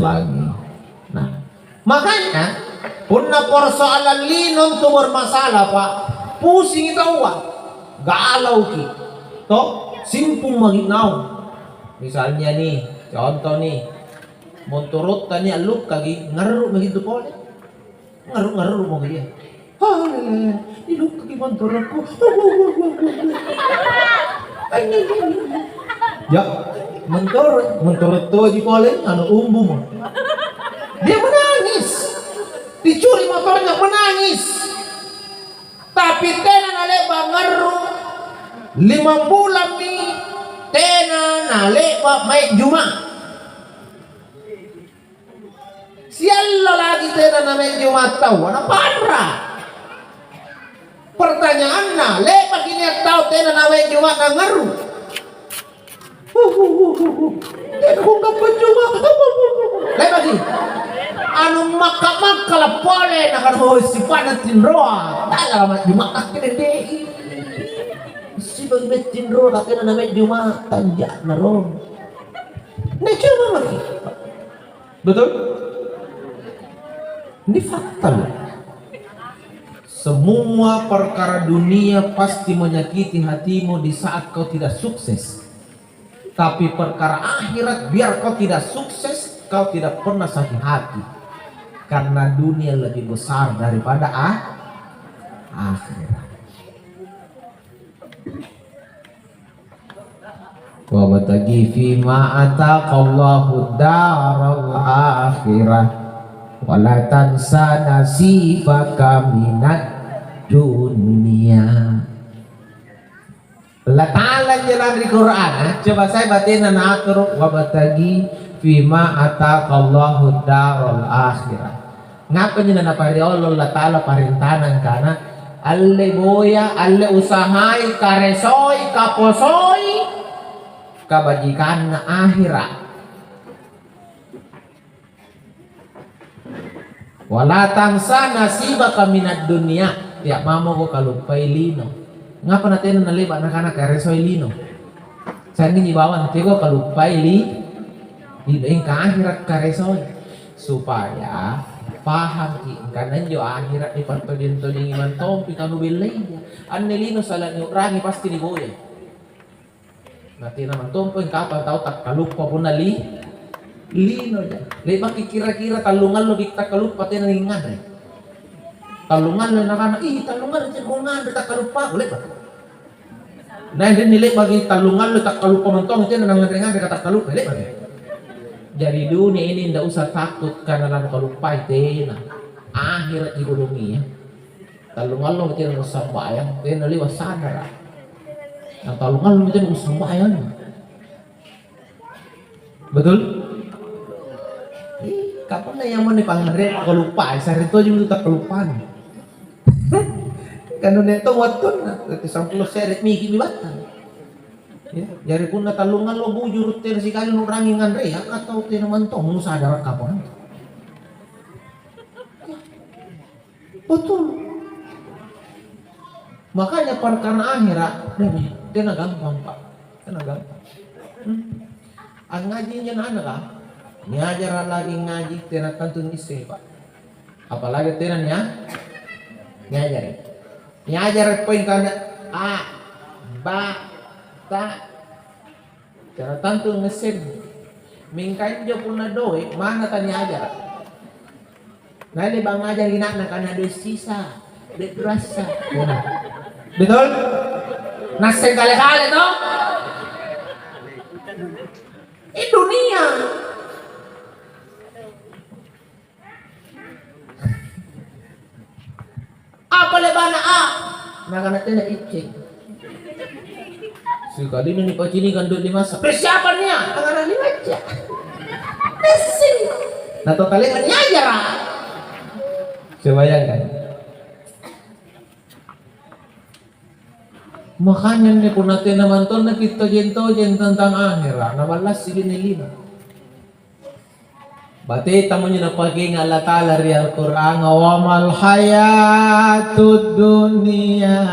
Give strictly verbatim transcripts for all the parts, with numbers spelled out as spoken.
Langi. Nah, makanya punna persoalan lino tu bermasalah, Pak, pusingi taua, galauki. Toh, simpung maki naung. Misalnya nih, contoh nih, montorotta nih allukkaki, ngarru maki tu pole. Ngarru-ngarru maki ia. Haleluya, nilukkaki montorokku. Ya, mentoro, mentoro toji pole, anu umbumo. Dia menangis. Dicuri motornya, menangis. Tapi tena nale'ba ngarru, lima bulammi tena nale'ba mae Juma'. Siallo lagi tena namai Juma' taua, napanra. Pertanyaanna, le'baki nia' tau tena namai Juma' nangngarru? Tena kungkappa Juma'. Le'baki? Anu makka-makkala pole, nakana, "Oh, sipa'na tinroa. Tala ma Juma' takkilende'i. Sipa'na tinroa, takkilende'i namai Juma'. Tanja'na ro." Nia' Juma' maki. Betul? Ini fakta loh. Semua perkara dunia pasti menyakiti hatimu di saat kau tidak sukses. Tapi perkara akhirat, biar kau tidak sukses, kau tidak pernah sakit hati. Karena dunia lebih besar daripada ah-, akhirat. Wabtaghi fima ataqallahu daral akhirah, wa la tansa nasibaka minad dunya. Allata'ala injo lalang ri Qur'ana, coba sai batena naatoro', "Wabtaghi fima ataqallahu daral akhirah." Ngapanjo na Napariolo Allata'ala parentana angkana, "Alle boya, alle usahai, karesoi, kaposoi kabajikanna ahera'." "Wa la tansa nasibaka minad dunya," tea' mamako kaluppai lino. Ngapa natena nale'ba' nakana karesoi lino? Sanniji bawang teako kaluppai li-, lino, ingka ahera' karesoi. Supaya pahamki, angkana injo ahera' nipattojeng-tojengi mantompi kanubellaija. Anne lino sala niu'rangi pasti niboya. Natena mantompo kapang tau takkaluppa punna li-, linoja. Le'baki kira-kira tallungalloki takkaluppa tena ninganre. Tallungallo nakana, "Ih, tallungallo ceko nganre takkaluppaku," le'baki. Nah, inrinni le'baki tallungallo takkaluppa mantong tena nanganre-nganre ka takkaluppa, le'baki. Jadi dunia ini ndak usah takut karena lanukaluppai, tena. Aheraji kodongia. Tallungallo tena nusambayang, tena liwa sadara. Nah, tallungallo tena nusambayang. Betul? Ih, kapanna yang mana panganre kaluppai, sare toji itu tak kaluppan. Kan nia' to wattunna, sampulo sere miki mi battang. Ya, jari punna tallungallo bujuru tena sikali nurangi nganre, ya, atau tena mantong nusadara kapang. Betul. Makanya perkara ahera', tena gampang, Pak. Tena gampang. Hmm. Angngaji injo anak-anaka, niajara' lagi ngaji, tena tantu nisseng, Pak. Apalagi tena nia-, niajara'. Niajara' poeng kana a, ba, ta, Tena tantu ngassenni. Mingka injo punna doe', manna taniajara'. Naille bangngajari ina'na kana doe' sisa, doe' rassa. Betul? Nasseng kale-kale to? Ini dunia. Apa le'bana a? Nakana tena icce. Sikalina nipacinikang doe' limasa. Persiapan nia? Nakana limacca. Pessing. Na totale'na niajara'. Coba bayangkan. Makanya nih punna tena mantonna kitojeng-tojeng tentang ahera', na ballasi lino-lino. Bateta monjo napakenga Allata'ala ri Al-Qur'anga, "Wa mal hayatud dunya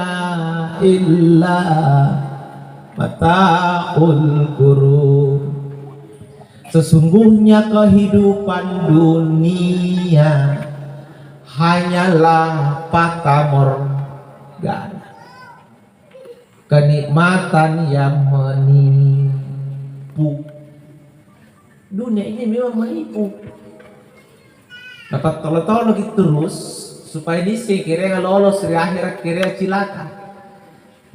illa mata'ul ghurur." Sesungguhnya kehidupan dunia hanyalah fatamorgana, kenikmatan yang menipu. Dunia ini memang menipu. Napattolo-toloki terus supaya nisseng kereanga lolos ri ahera', kereanga cilaka.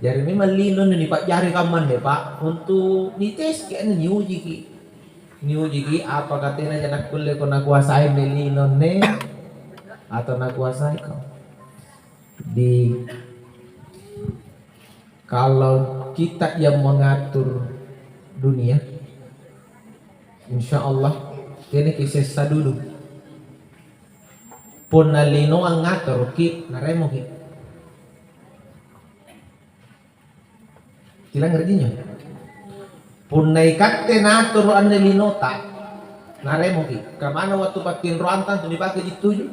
Jari memang lino anne nipa'jari kammanne, Pak, untu' niteski anne, niujiki. Niujiki apaka tenaja nakkulleko nakuasai anne lino anne atau nakuasaiko. Di Kalau kita yang mengatur dunia, insya Allah tenaki sessa dulu. Punna linoa ngatoroki, naremoki. Kilangngerejinjo? Punna ikatte natoro anne linota, naremoki. Kamana wattu pattinroanta tu nipake jittuju?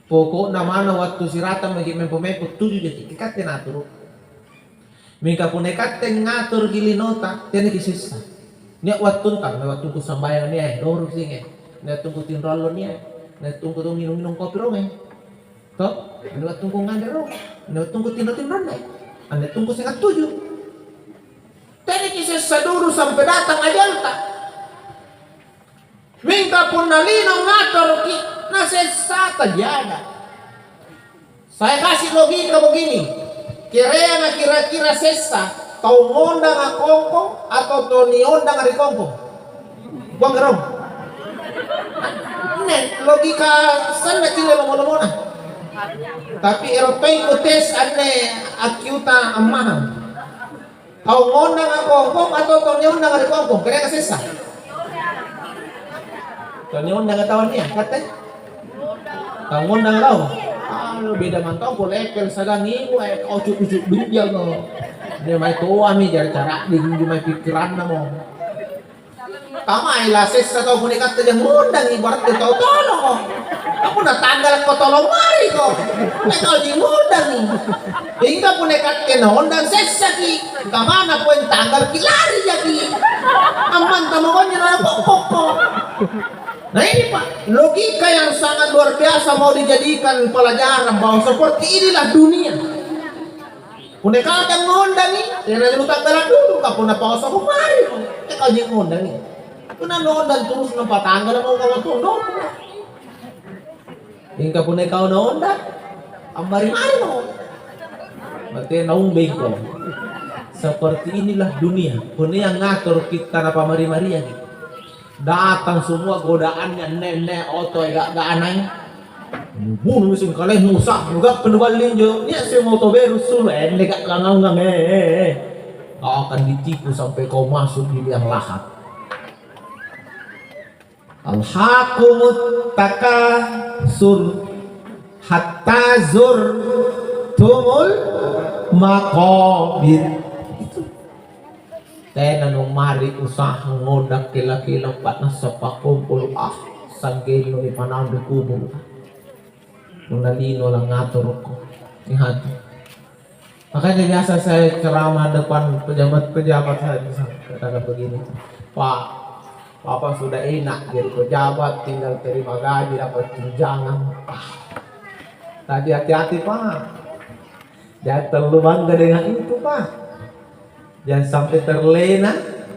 Poko'na manna wattu siratang maki mempo-mempo tuju jaki, ikatte natoro. Mingka punna ikatte ngatoroki linota, tenaki sessa. Nia' wattunta, nia' wattungku sambayang niae, lohoro' singe. Nia' wattungku tinro allo niae. Nia' wattungku tong nginung-nginung kopi ronge. To? Nia' wattungku nganre ronge. Nia' wattungku tinro-tinro anne. Nia' wattungku seng attuju. Tenaki sessa dulu sampai datang ajalta. Mingka punna lino ngatoroki, nasessa tajiada. Saya kasih logika begini, kereanga kira-kira sessa, tau ngondanga kongkong atau tau niondanga ri kongkong? Buang gerong. Anne logika sanna' cille lomo-lomona. Tapi ero' tongko tes anne akkiuta ammahang. Tau ngondanga kongkong atau tau niondanga ri kongkong? Kereanga sessa? Tau niondanga tau nia', katte? Tau ngondanga tau? Ah, beda mantong ko level sedang ibu, eh, kau cucu-cucu duja ko. Dia mai toami jari cara'ding injo mae pikkiranna mo. Tamai la sessa tau punna ikatte ja ngondangi, berarti tau toloko. Ka punna tanggalakko tolong mariko. Eh, tau ji ngondangi. Mingka punna ikatte naondang sessaki. Kamana poeng tanggalki, lari jaki. Ammanta makonjo na pokkokko. Nah, ini, Pak, logika yang sangat luar biasa mau dijadikan pelajaran bahwa seperti inilah dunia. Punna ikau tang ngondangi, tena nuta'gala' dulu, ka punna paoso kumari mo. Eh, kau je ngondangi. Punna nondang terus nampa tanggala' mo kau tuh, no. Mingka punna ikau nondang, ammari-mari mo. Berarti naung bengkong. Seperti inilah dunia. Punna yang ngatur kita napa mari-mariangi. Datang semua godaannya, nenne', oto, ega-, ganai. Nubunumi singkaleng, nusa, nugappa nuballi injo. Nia' seng oto beru sulu, enne ka kangaungang, eh, eh, eh. Kau akan ditipu sampai kau masuk di liang lahat. Alhaakumut takatsur hatta zurtumul maqabir. Itu. Tena numari usaha ngodang kela-kela pa'nassa pakkumpulu, ah, sanggennu nipanaung ri kuburu'. Punna lino langngatorokko. Ingat. Makanya biasa saya ceramah depan pejabat-pejabat, saya bisa katakan begini, "Pak, Bapak sudah enak jadi pejabat, tinggal terima gaji, dapat tunjangan." Ah, tapi hati-hati, Pak. Jangan terlalu bangga dengan itu, Pak. Jangan sampai terlena,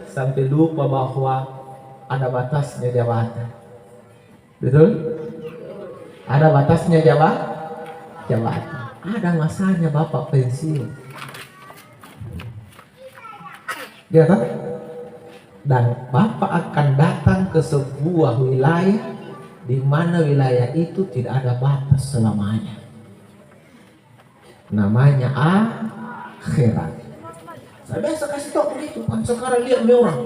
sampai lupa bahwa ada batasnya jabatan. Betul? Ada batasnya jaba-, jabatan. Ada masanya Bapak pensiun. Ya, kan? Dan Bapak akan datang ke sebuah wilayah di mana wilayah itu tidak ada batas selamanya. Namanya akhirat. Saya biasa kasih tahu begitu, kan sekarang lihat nih orang.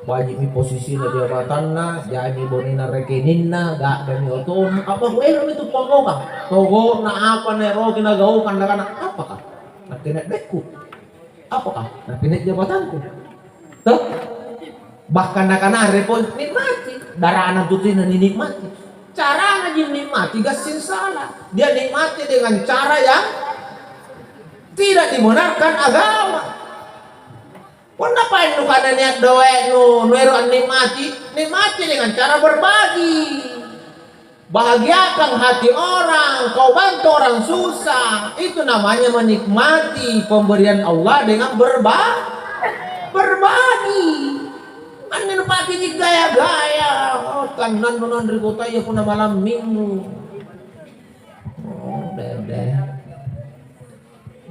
Banyak nih posisinya, jabatanna, jadi bonena rekeninna, gak ada nih otona. Apa gue itu pokoknya? Pokoknya apa nih rogi nagaukang nakana, apakah? Nanti nek bekku. Apakah? Nanti nek jabatanku. Toh? Bahkan nakana repot nikmati. Darana tutina ninikmati. Carana ji nikmati gassing salah. Dia nikmati dengan cara yang tidak dibenarkan agama. Punna paeng nukana nia' doe'nu, nuero' annikmati, nikmati dengan cara berbagi. Bahagiakan hati orang, kau bantu orang susah. Itu namanya menikmati pemberian Allah dengan berba-, berbagi. Anne nupakeji gaya-gaya. Oh, tannannu naung ri kotaya punna malam minggu. Oh, deh, deh.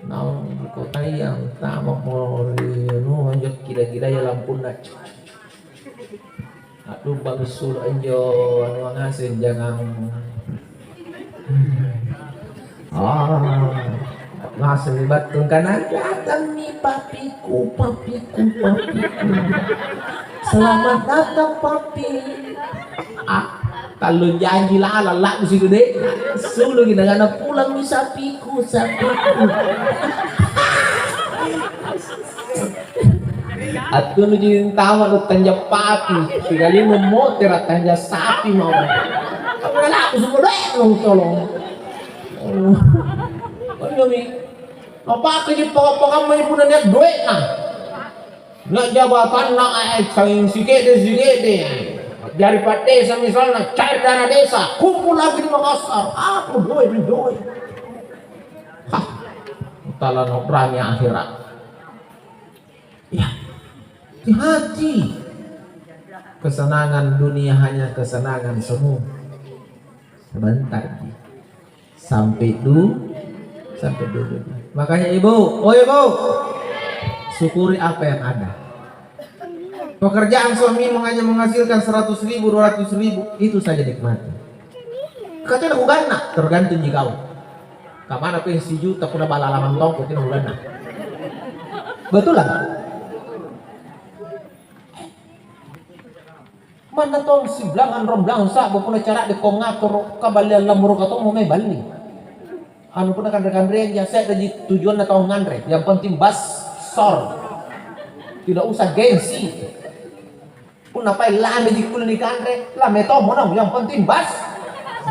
Naung ri kotaya, antamako ri anua, anjo kida-kidaya lampunna. A'lumbami sulu' anjo anua ngaseng, jangang. Ah, ngaseng battu angkana, "Datangmi papiku, papiku, papiku. Selamat datang, papi." Ah, tallung janji lalang, la'busi doe'na. Suluki nakana, "Pulangmi sapiku, sapiku." Attunuji antama' tanja papi, sikalingnu motera' tanja sapi mako. Kamu la'busi doe'nu tolong. Konjomi. Napakeji paka-pakamma punna nia' doe'na. Nia' jabatanna, eh, sanging sike'de-sike'de. Jari pa'desa misalna, cair dana desa, kumpul lagi di Makassar. Aku doe' ri doe'. Hah, tala nao'rangi ahera'. Ya, hati-hati. Kesenangan dunia hanya kesenangan semu. Sebentar ji. Sampai du-, sampai dulu. Makanya ibu, oh ibu, syukuri apa yang ada. Pekerjaan suamimu hanya menghasilkan seratus ribu, dua ratus ribu, itu saja nikmati. Katanya kuganna, tergantung ji kau. Kamana peng sijuta punna bala lamang tongko, tena kuganna. Betul lah. Manna tong siblangang, rong blangang sa'bu punna cara'de' kong ngatoro', kaballeang lamoroka tommo mae balli. Anu punna kanre-kanreang ja se'reji tujuanna tau nganre, yang penting bas-, sor. Tidak usah gengsi. Punna paeng lameji kulle nikanre, lame tommo naung, yang penting bas-,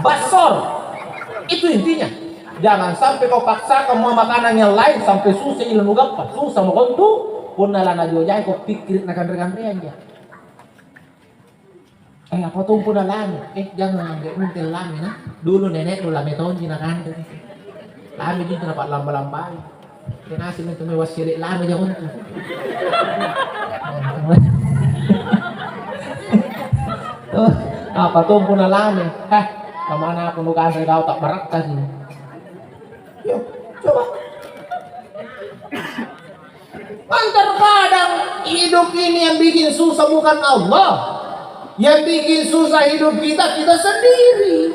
bassor. Itu intinya. Jangan sampai kau paksakan mua makanan yang lain sampai susah ila nugappa. Susah mako antu. Punna lanajojaiko pikkiri' na kanre-kanreang ja. Eh, apa tong punna lame? Eh, jangang angge' munte lame, nah. Dulu nene'nu lame tonji nakanre. Lame ji intu napa'lamba-lambai. Tenaseng intu mae wassele' lame jako intu. Oh, apa tong punna lame? Heh, kamana aku nukanre kau ta'barakkaki. Yo, coba. Kan terkadang hidup ini yang bikin susah bukan Allah. Yang bikin susah hidup kita, kita sendiri.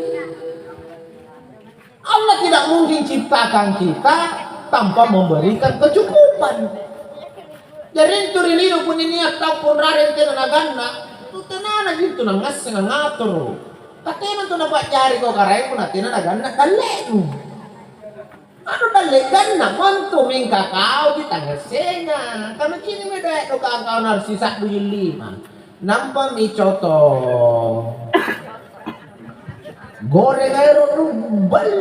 Allah tidak mungkin ciptakan kita tanpa memberikan kecukupan. Jari intu ri lino punna nia' tau pong rareng tena naganna, tu tenana ji intu nangngasseng ngatoro'. Ka tena intu napa'jariko Karaeng punna tena naganna dalle'nu. Anu dalle' ganna montu mingka kau ji tangngassenga. Kanucini' mae doe'nu kau, kau harus sisa'bu lima. Nampami coto. Goreng ero' rubbal.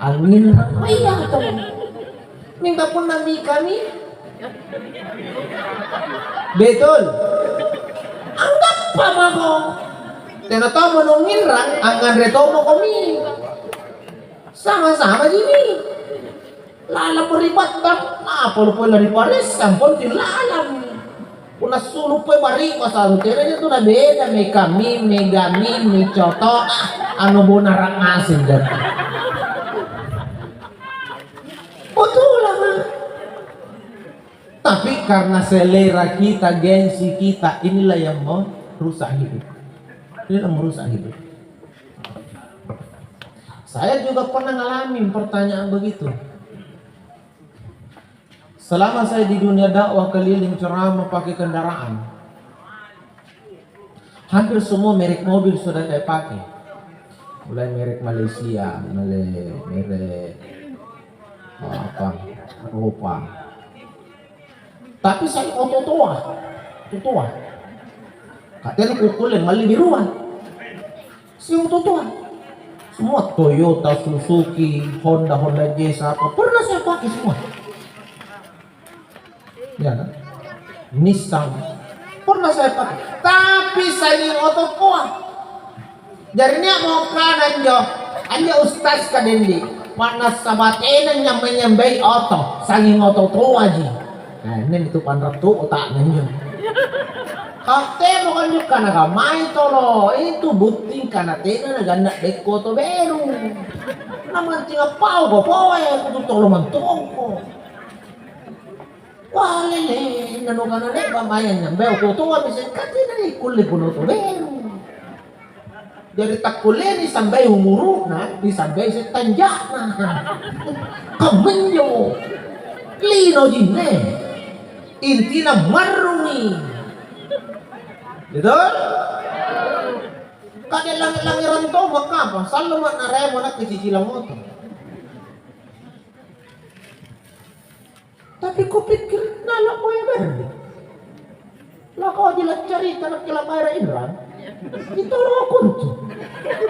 Angin apa iya to? Mingka punna mikami. Betul. Anggappa mako. Tena tau monong nginrang, angnganre tomoko mi. Sama-sama ji mi. Lalang ri pattang, apa lu pole ri paressang, ponting lalang. Punna sulu' pole bari'basa', tena tu nabeda, mekami, megami, micoto, ah, anu bonara' ngaseng jadi. Betul lah. Tapi karena selera kita, gengsi kita, inilah yang merusak hidup. Inilah merusak hidup. Saya juga pernah ngalamin pertanyaan begitu. Selama saya di dunia dakwah keliling ceramah pakai kendaraan, hampir semua merek mobil sudah saya pakai. Mulai merek Malaysia, mulai merek apa, Eropa. Tapi saya oto-otoa, oto-otoa. Katena kukulle malli di rumah. Siung tutoa. Semua Toyota, Suzuki, Honda, Honda Jazz apa pernah saya pakai semua. Ya kan? Nissan. Pernah saya pakai. Tapi sanging oto toa. Jari nia'mo kana anjo, anjo ustaz kadendi, ma'nassa batena nyambai-nyambai oto, sanging oto toaji. Nah, ini itu panrattu otaknya anjo. Hatemo kan juga nakamai tolo, itu butting kana tena naganna dekko oto beru. Namancing appau ko poe, kutu tolo mantongko. Wah, lele, nanukana le'ba' maya nyambai oto toa, bisa kati na kulle pun oto beru. Jari takkulle nisambai umuru'na, nisambai settanja'na. Kammanjo. Lino jinne. Intina marrumi. Betul? Kade langi-langi rantau makapa? Sallo ma'na remo nakke cicilang oto. Tapi kupikkiri, nala boya berri. Lakauji laccarita nakke labayara inrang. Itu rokuntu.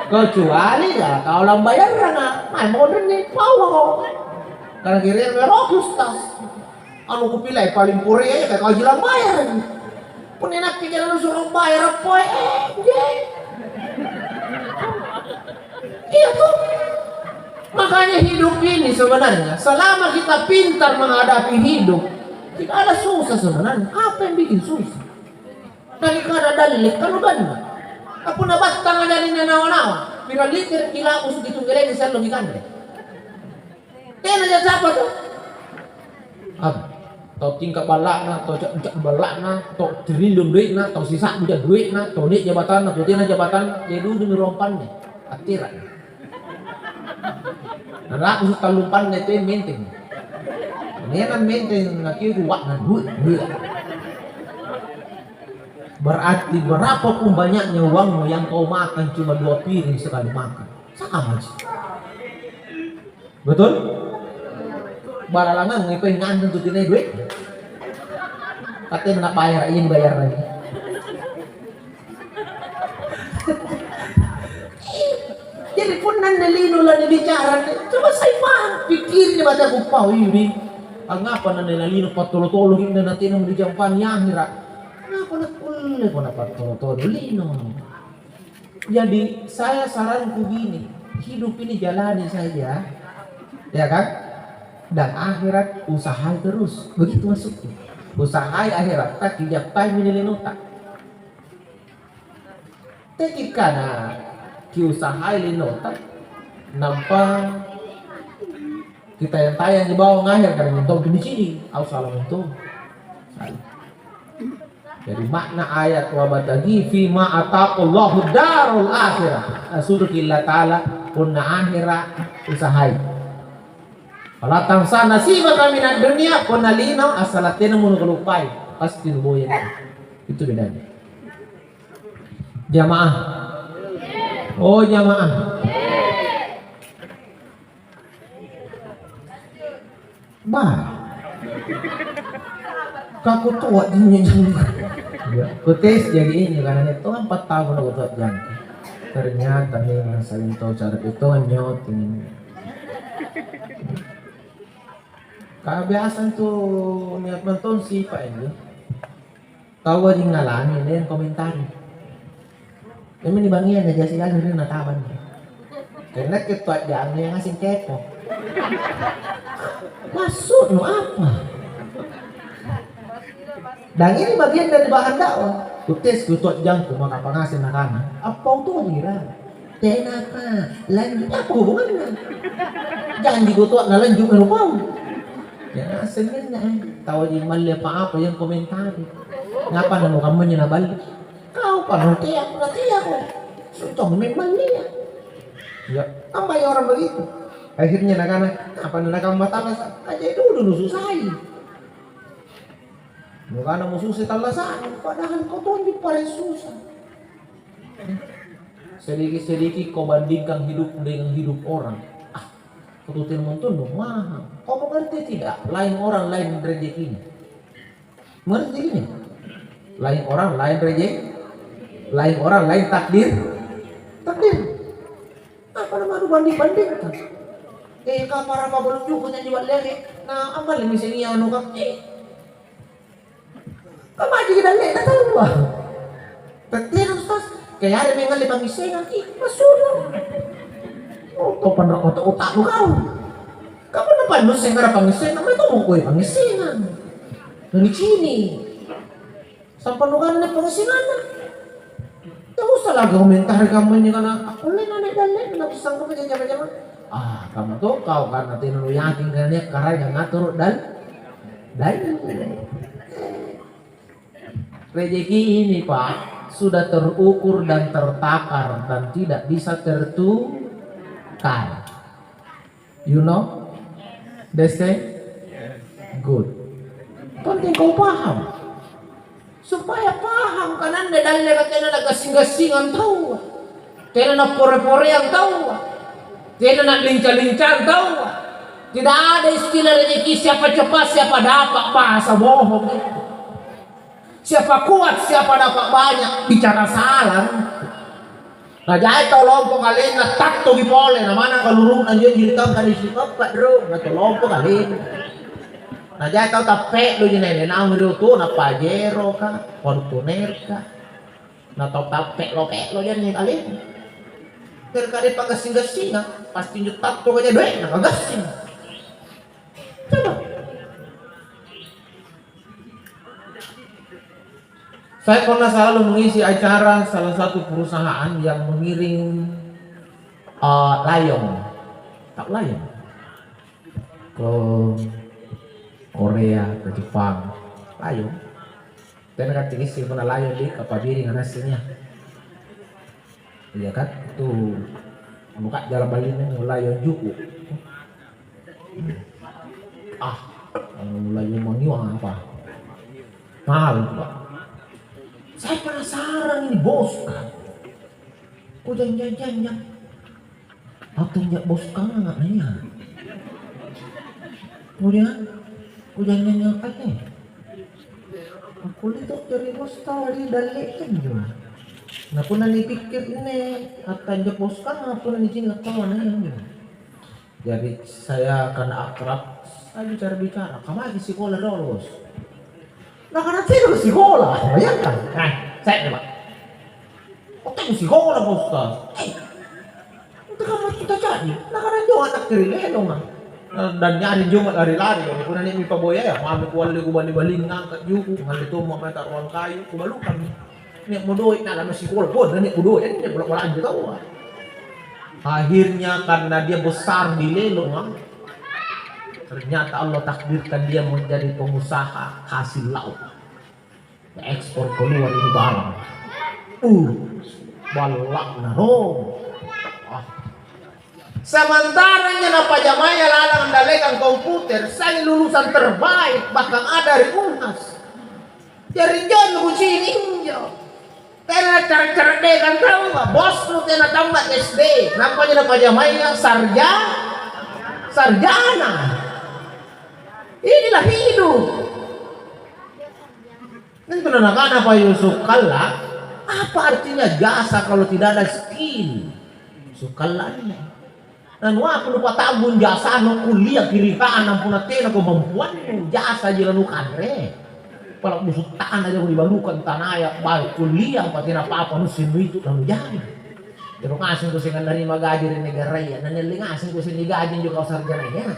Kecuali ya kau lambayarranga, mai monrinni pauro. Karena kira rokus tas. Anu kupilai paling porea ya kau jilang bayar. Punna nakke jalan suruh bayar apa eh, je. Iya tuh. Makanya hidup ini sebenarnya, selama kita pintar menghadapi hidup, tidak ada susah sebenarnya. Apa yang bikin susah? Daripada dalle, kalau benar. Apa na battang ada di nanawa-nawa? Pira liter kila usut itu ngeleng sallo di kande. Tena ja siapa tuh? Ab, tau tingka balla'na, tau ca-, ca-, balla'na, tau triliun duitna, tau sisa'bu ja duitna, tau nia' jabatanna, tau tena jabatanna, jadi dudumi rompanne. Attira. Nalaku sutallumpanne te menteng. Memang menteng nakiu wa'na duit, duit. Berarti berapapun banyaknya uangmu yang kau makan cuma dua piring sekali makan. Sama aja. Betul? Balalangang itu yang ngantung tuh tinai duit. Katanya nak bayar, ingin bayar lagi. Jadi punna anne lino lanibicara, coba sai paham, pikkirni baca kupau ini. Angngapa nanne lalino pattolo-tolo inna natena dijampangi ahera? Kenapa nakulle ko napattolo-tolo lino? Jadi, saya saranku gini, hidup ini jalani saja, ya kan? Dan akhirat usahai terus, begitu maksudku. Usahai akhirat, tak kijappaimi nilinota. Teki kana kiusahai linota, nampa kitayang-tayang di bawang akhir, karena mentong tu dicini, au salah mentong. Jadi makna ayat, "Wabtaghi fima ataqallahu darul akhirah." Nah, suruki Allah Ta'ala punna akhira usahai. "Wala tansa nasibaka minad dunya," punna lino, assala tenamo nukaluppai. Pasti nuboya. Itu bedanya. Jamaah. Oh, jamaah. Bah. Kakutoa jinnya jangka. Ya, kutes jadi ini karena itu kan empat tahun aku tuat jangka. Ternyata memang saling tahu cara itu kan nyoting. Kebiasaan tuh niat mentong sih Pak ini. Taua jingngalangi, nia' komentari. Iami nibangngia naja siagang ri natabang. Karena ketua jangnga yang asing kepo. Maksudmu apa? Dan ini bagian dari bahan dakwah. Kutes ketua jangku maka pangasih nakana. Apa itu ira? Tenapa? Lanjut apa hubungannya? Janji ketua na lanjut melo pau. Ya, sengenna, eh. Tau ji malli apa-apa yang komentari. Ngapa namo kammanya naballi? Kau pa natea, natea ko. Sutong memang nia. Ya, tambah ya orang begitu. Akhirnya nakana, apa nakamma talasa? Aja dulu nususai. Nukana mususai tallasa'nu, padahal kau tonji paling susah. Sedikit-sedikit kau bandingkan hidupmu dengan hidup orang. Ah, kau tuh tenang tuh, mahal. Kau mengerti tidak? Lain orang, lain rezekinya. Mengerti ini? Lain orang, lain rezeki. Lain orang, lain takdir. Takdir. Apa nama lu banding-bandingkan? Eh, kapara apa belum juga nyanyi ballere? Nah, apa lagi misalnya anu kan? Eh, Kamma ji dalle'na taua. Tena Ustaz, kayare mengalle pangissengang, ih, massu'na. Oh, to panra otak-otakmu kau. Kamu na pannusseng kara pangissengang, mai to mongkoi pangissengang. Nanicini. Sampa nukanne pangissenganna. Tau usah lagi komentari kammanya kana, akkulle nane dalle, na pisang ko jama-jama. Ah, kamu to kau karena tena nu yakin kana nia karaeng ngatoro dal-, dalle. Rejeki ini, Pak, sudah terukur dan tertakar dan tidak bisa tertukar. You know? They say? Good. Penting kau paham. Supaya paham kananne dalle tena na gassing-gassingang taua. Tena na pore-poreang taua. Tena na linca-lincang taua. Tidak ada istilah rejeki siapa cepat, siapa dapat, bahasa bohong itu. Siapa kuat, siapa dapat banyak, bicara salah. Najai tau lompo kalenna, tattoki pole, namana kaluru'na anjo jilbabna ri sipappa, ro, na tau lompo kalenna. Najai tau tappe'luji nene, naung ri otona Pajero ka, Fortuner ka. Na tau tappe'lo-pe'lo janne kalenna. Terkadang pagassing-gassinga, pasti injo tattoka ja doe'na, kagassing. Coba. Saya pernah selalu mengisi acara salah satu perusahaan yang mengiring, eh, layong. Tahu layong? Ke Korea, ke Jepang. Layong. Tena kan tinggi sih pernah layong di kapal diri nganasnya. Iya kan? Itu anu kak jalan balinnya mulai yang juku. Ah, anu mulai yang mangiwa apa? Tahu, Pak. Saya penasaran ini, Bos, kan? Kok janjian-janjian? Atau nja Bos, kan, anaknya? Kemudian, kok janjian-janjian apa nih? Aku lihat dari Bos tadi dallekan juga. Nah, punna nipikkir ini, attanja Bos, kan, punna nicini' tau anaknya juga. Jadi saya karena akrab, saya bicara-bicara, "Kamaki sikola dolo, Bos?" Nakana, "Tena sikola, bayangkan." Nah, saya coba. "Oke, sikola, Pak Ustaz." "Eh, itu kan mau kita cari." Nakana, "Njo anak kiri lelong, ah." Dan nyari njo lari-lari, jadi punna nia' mi paboya ya, mami kualle kubali-baling ngangka' juku', ngalle tommo mae ruang kayu, kubalukang. Nia' mo doe' na lama sikola, pon na nia' mo doe', nia' bola-bola anjo taua. Akhirnya karena dia besar di Lelong, ah, ternyata Allah takdirkan dia menjadi pengusaha hasil laut. Ekspor keluar ini barang. Uh, balla'na ro. Ah. Sementara nia' napajamaya lalang andallekang komputer, sai lulusan terbaik, bahkan ada ri Unhas. Jari injo kucini' injo. Tena cara-cara dekang taua, bosnu tena tamma' S D, nampa injo napajamaya sarja-, sarjana. Inilah hidup. Tentu nakana Pak Yusuf Kalla, apa artinya jasa kalau tidak ada skill? Yusuf Kalla anne. Nanuaku nupatambung jasanu kuliah kiri kanan punna tena kemampuannu, jasaji lanukanre. Pala busuk tana jako nibalukang tanaya, baru kuliah, apa tena apa-apa nussing nuitu nanujari. Jero ngaseng kuseng annerima gaji ri negaraya, nannialle ngaseng kuseng nigaji anjo kau sarjanaya.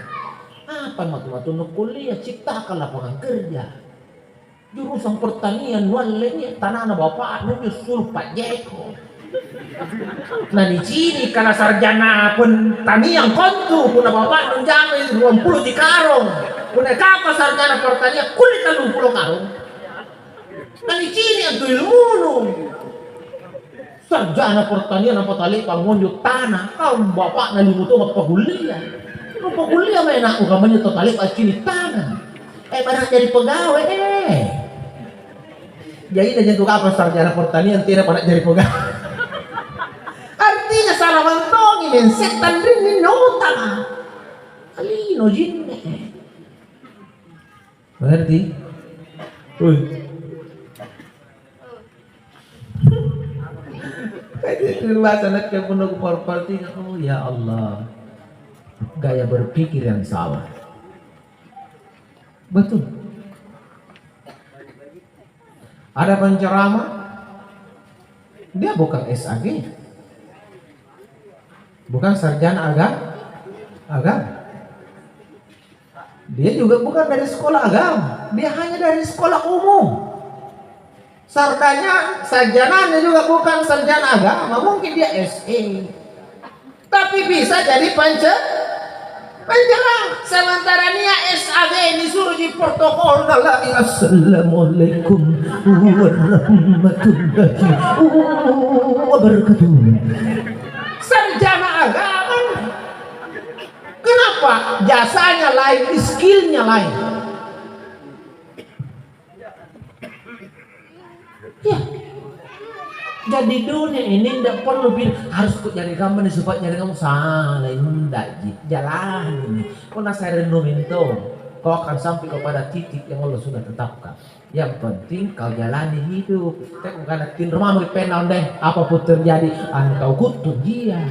Apa matu-matunnu kuliah, ciptakan lapangan kerja. Jurusan pertanian nualle nia' tanana bapa'nu injo sulu' pa'jeko. Nanicini' kana sarjana pertanian kontu, punna bapa'nu anjamai ruampulo ji karong. Punna kapang sarjana pertanian, kulle tallumpulo karong. Nanicini' antu ilmunu. Sarjana pertanian apa tale'ba ngonjo tana, kau bapa'na lino tonga pakuliah. Nupakuliah mae ana'mu kammana tau tale'ba accini' tana. Eh, pada jadi pegawai, eh. Jadi na jentu kapang sarjana pertanian tena pada jadi pegawai. Artinya salah mantongi men setan rinni nota. Alino jinne. Mengerti? Woi. Kayak itu bahasa anak yang penuh kepala-kepala tinggi. Oh, ya Allah. Gaya berpikir yang salah. Betul. Ada penceramah, dia bukan S A G, bukan sarjana aga-, agama. Dia juga bukan dari sekolah agama, dia hanya dari sekolah umum. Sarjana, sarjananya juga bukan sarjana agama, mungkin dia S E. Tapi bisa jadi pence-, penceramah. Sementara nia S A G disuruh di protokol lagi, "Assalamualaikum warahmatullahi wabarakatuh." Sarjana agama. Kenapa? Jasanya lain, skillnya lain. Ya. Jadi dunia ini ndak perlu pi-, harus kok jadi kamu nih supaya jadi kamu salah, ndak ji. Jalani. Kau nasai renungi itu. Kau akan sampai kepada titik yang Allah sudah tetapkan. Yang penting kau jalani hidup. Tapi bukan tinro mami penau deh. Apapun terjadi, engkau kutu dia.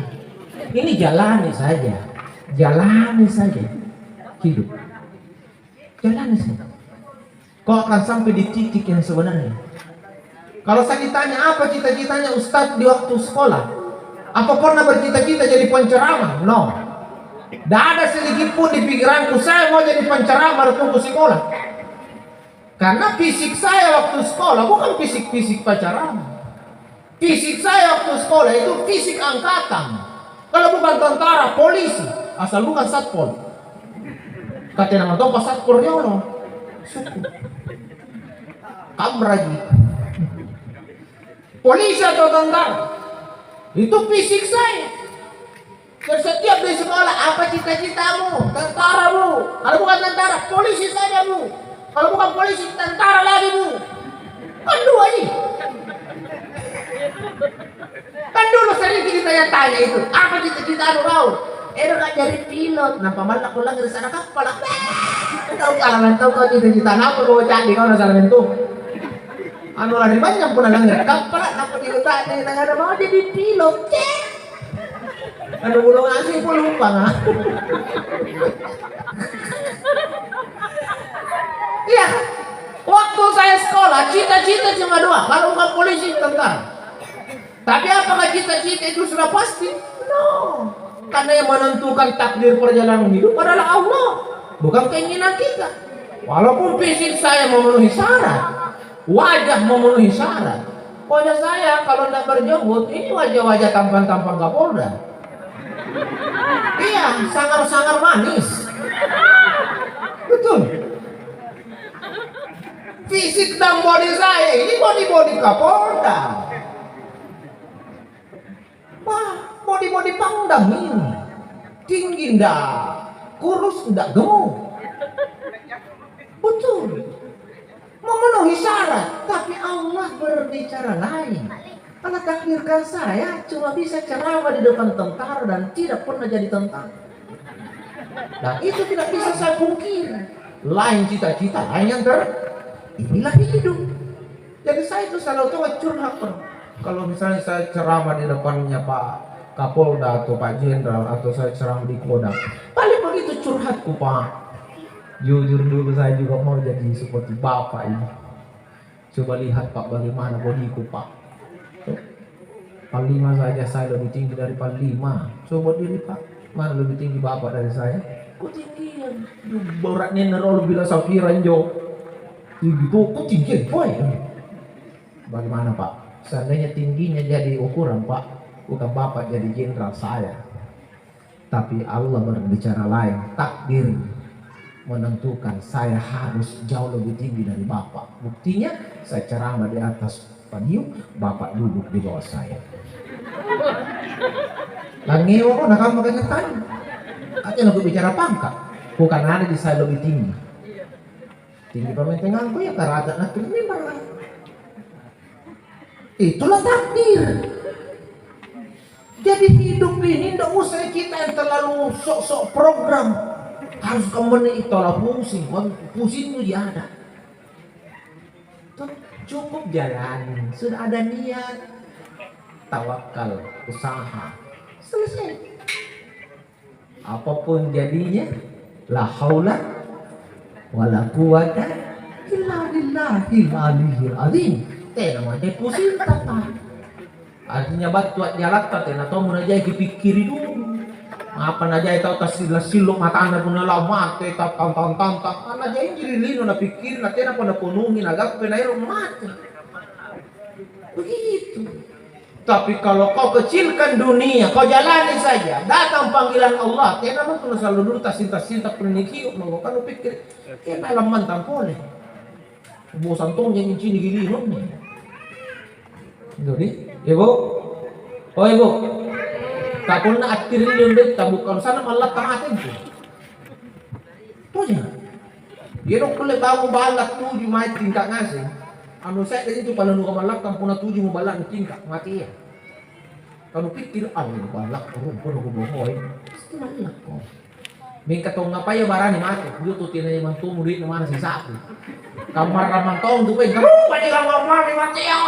Ini jalani saja. Jalani saja. Hidup. Jalani saja. Kau akan sampai di titik yang sebenarnya. Kalau saya ditanya, "Apa cita-citanya Ustadz di waktu sekolah?" Apa pernah bercita-cita jadi penceramah? No. Tidak ada sedikit pun di pikiranku, saya mau jadi penceramah waktu sekolah. Karena fisik saya waktu sekolah bukan fisik-fisik penceramah. Fisik saya waktu sekolah itu fisik angkatan. Kalau bukan tentara, polisi, asal bukan satpol. Katanya nama tau pas satpol riolo. Suku. Kamraji. Polisi atau tentara. Itu fisik saya. Dan setiap di sekolah, "Apa cita-citamu?" "Tentara, Bu." Kalau bukan tentara, polisi saja, Bu. Kalau bukan polisi, tentara lagi, Bu. Kan dua ini. Kan dulu sering kita tanya-tanya itu, "Apa cita-citamu kau?" "Ero' jadi pilot." Nampa malla' kulangngi ri sana kappala'. Kau kalangan tau kau cita-cita, nampa kau ca'di kau nasala mentu. Anu lari banyak pun langngi kappala', nampa cita-cita, "Nangada mau jadi pilot." Cek. Anu, bulung asing pun lupa, nah. Iya, waktu saya sekolah, cita-cita cuma dua, kalau bukan polisi, tentara. Tapi apakah cita-cita itu sudah pasti? No. Karena yang menentukan takdir perjalanan hidup adalah Allah, bukan keinginan kita. Walaupun fisik saya memenuhi syarat, wajah memenuhi syarat. Wajah saya kalau ndak berjenggot, ini wajah-wajah tampan-tampan Kapolda. Iya, sangar-sangar manis. Betul. Fisik dan body saya, ini body-body Kapolda. Wah, body-body Pangdam ini. Tinggi ndak, kurus ndak, gemuk. Betul. Memenuhi syarat, tapi Allah berbicara lain. Allah takdirkan saya cuma bisa ceramah di depan tentara dan tidak pernah jadi tentara. Dan itu tidak bisa saya pungkiri. Lain cita-cita, lain yang ter-, inilah hidup. Jadi saya itu selalu tahu curhat, Pak. Kalau misalnya saya ceramah di depannya Pak Kapolda atau Pak Jenderal atau saya ceramah di Kodam, paling begitu curhatku, Pak. Jujur dulu saya juga mau jadi seperti Bapak ini. Coba lihat, Pak, bagaimana bodiku, Pak. Panglima saja saya lebih tinggi dari Panglima. Coba dilihat, Pak, mana lebih tinggi Bapak dari saya? Kutinggian. Boraknya nerolo bila sapira injo. Tinggi tuh, kutinggian, boy. Bagaimana, Pak? Seandainya tingginya jadi ukuran, Pak, bukan Bapak jadi jenderal saya. Tapi Allah berbicara lain, takdir menentukan saya harus jauh lebih tinggi dari Bapak. Buktinya, saya ceramah di atas podium, Bapak duduk di bawah saya. Langewa kok, nakam makanya tanya. Katanya aku bicara pangkat, bukan ada di saya lebih tinggi. Tinggi pamentenganku ya karata nakke mimbar. Itulah takdir. Jadi hidup ini ndak usah kita yang terlalu sok-sok program. Harus kamu ini itulah pusing, pusing itu ada. Tuh, cukup jalani, sudah ada niat, tawakal, usaha. Selesai. Apapun jadinya, la haula wala quwata illa billahil aliyyil azim. Tena mate pusing tapa. Artinya battu a'jalatta tena tommo najai kipikkiri dulu. Apa najai tau tassilla-sillo matanna punna lao mate, tattantang-tantang. Karena jaiji ri lino napikkiri, na tenapa naponongi, nagappai naero mate. Begitu. Tapi kalau kau kecilkan dunia, kau jalani saja, datang panggilan Allah, tena mako nasallo dulu tassing-tassing, punna nikiok mako, kan nupikkiri, "Tena lammantang pole." Bosan tonja incini gilinunni. Jadi, Ibu? Oh, Ibu? Ka punna attirilli ondetta, bukan sana mallatta mate intu. Toja. Iyaro kulle bau balla tuju mae tingka ngaseng. Anu se're itu pala nukamallakka punna tuju muballa tingka, mate iya. Kanu pikkiri, "Ah, ballakko rung, kodong kubohoi." Pasti mallakko. Mingka tau ngapaia barani mate, kujua tu tena mantumu duitna mana sisa'bu. Kammarang mantong tu peng, "Kamu paji kammarang mate ya."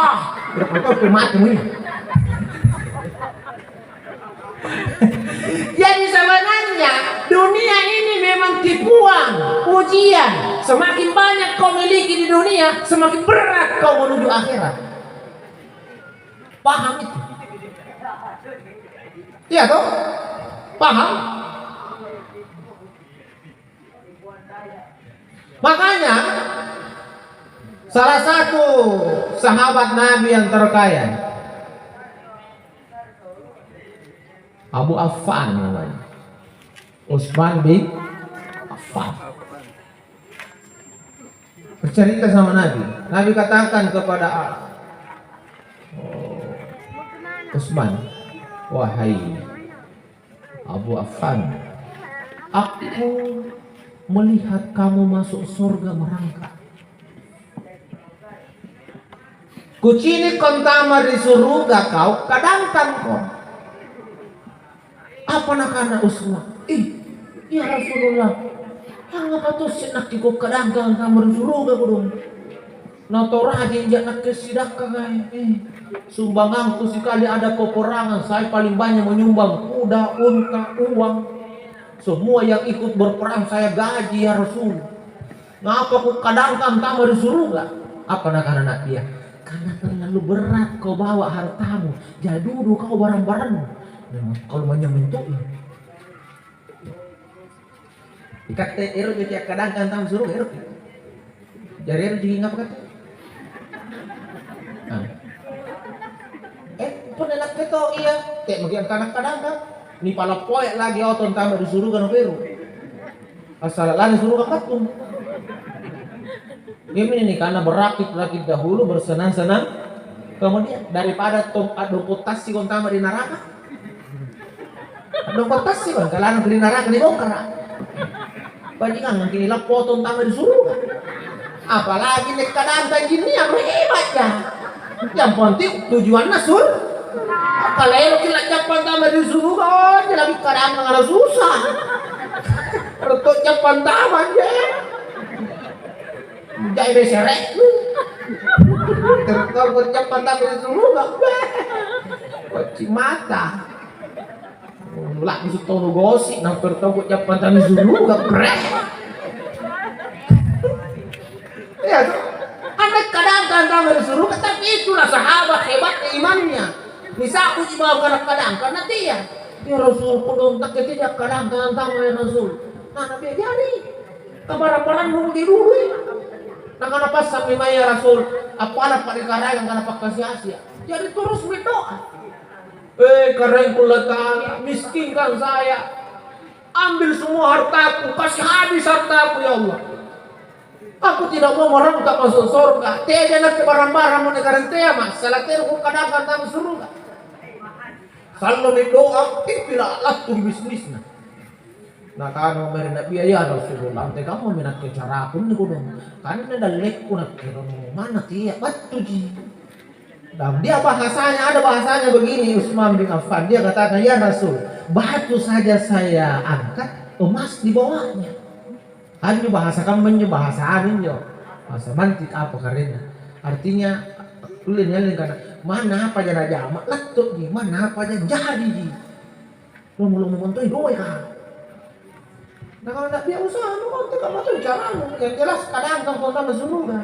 Udah mantong tu mate mui. Jadi sebenarnya dunia ini memang tipuan, ujian. Semakin banyak kau miliki di dunia, semakin berat kau menuju akhirat. Paham itu? Iya toh? Paham? Makanya salah satu sahabat Nabi yang terkaya, Abu Affan namanya. Utsman bin Affan. Bercerita sama Nabi. Nabi katakan kepada, oh, Utsman, "Wahai Abu Affan, aku melihat kamu masuk surga merangkak. Kucini' kau antama ri suruga kau, kadangkang ko." Apa nakana Utsman? "Ih, ya Rasulullah, angngapa tosse' nakke kukadangkang antama ri suruga kodong? Natorajengja nakke sidakka kae. Eh, sumbangangku sikali ada peperangan, saya paling banyak menyumbang kuda, unta, uang. Semua yang ikut berperang saya gaji, ya Rasul." Ngapa kukadangkang antama ri suruga? Apa nakana Nabi ya? Karena terlalu berat kau bawa hartamu, jadi dudu kau barang-barangmu. Memang kalau manynyang minto'i. Ikatte ero' jaki akkadangkang antama ri suruga, ero'. Jari ero' jaki ngapa katte? Ah. Eh, punna nakke to iya, te' maki angkana kadangkang. Nipalappoya lagi oto antama ri suruga naberu. Assala' lari suruga patung. Iami nikana berakit-rakit dahulu, bersenang-senang kemudian, daripada tong a'dongko' tassiko antama ri naraka. A'dongko' tassiko, angkana ri naraka nibongkara'. Bajingang, angkini lappo oto antama ri suruga. Apalagi nek kadanta jinnia, hebatja. Yang penting tujuanna sur-, kalau eroki la'jappa antama ri suruga, oh, lagi kadang ada susah. Rotto' jappa antama je. Jai besere. Terus kau jappa antama ri suruga. Kocimata. La'busu' tau nugosi', nampa tau kujappa antama ri suruga, bre. Iya, toh? Andai kadangkang antama ri suruga, tapi itulah sahabat hebatnya imannya. Nisa'buji bawang kadang-kadang, karena dia, "Ya Rasul, kodong takke tia kadangkang antama, ya Rasul." Nah, Nabi ajari. Kabara-barang dulu di dulu. Nakana, "Passammi mae, ya Rasul, appala' pa'rikaraengang kana pakkasi-asia." Jadi terus berdoa. Eh, Karaengku Allata'ala, miskinkan saya. Ambil semua hartaku, kasih habis hartaku, ya Allah. Aku tidak mau merangkak masuk surga. Teaja nakke barang-barang mo nakarantea, massala tena kukadangkang antama ri suruga. Sallomi doa, tippila' lattu ri bisnisna. Nakana mae ri Nabia, "Ya Rasulullah, antekamma mi nakke caraku inni kodong? Kanre dallekku nakke manna tea battuji." Dan dia bahasanya, ada bahasanya begini, Utsman bin Affan, dia katakan, "Ya Rasul, batu saja saya angkat, emas dibawanya." Anjo bahasa kamma injo, bahasa anu injo, bahasa mantik apa karenna. Artinya, kulle nialle kana, "Manna apa ja najama, lattoji, manna apa ja jadiji." Lomo-lomo montoi doeka. Nah, kalau ndak dia usaha, nu montoi kamma tu caramu. Yang jelas kadangkang kau antama ri suruga.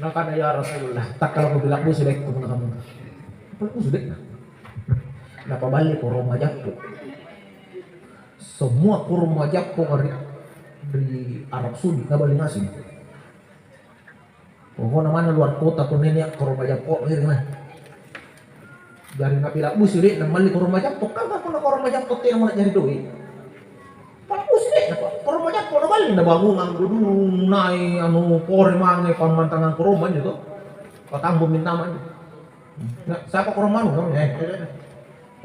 Nakana, "Ya Rasulullah, takkala kupila'busu dekko punna kamma." Pila'busu dekna. Napaballi korong majappo. Semua korong majappo ri, ri Arab Saudi naballi ngaseng. Pokokna manna luar kota punna nia' korong majappo, iring nah. Jari napila'busu deh, namalli korong majappo, kan punna korong majappo tena mo na'jari doe'. Pala'busu deh, napa korong majappo naballi, nabangungang gedung, nai' anu pore mange pammantangang korong anjo to. Patambu mintama anjo. Nah, siapa korong manu? Eh, eh, eh.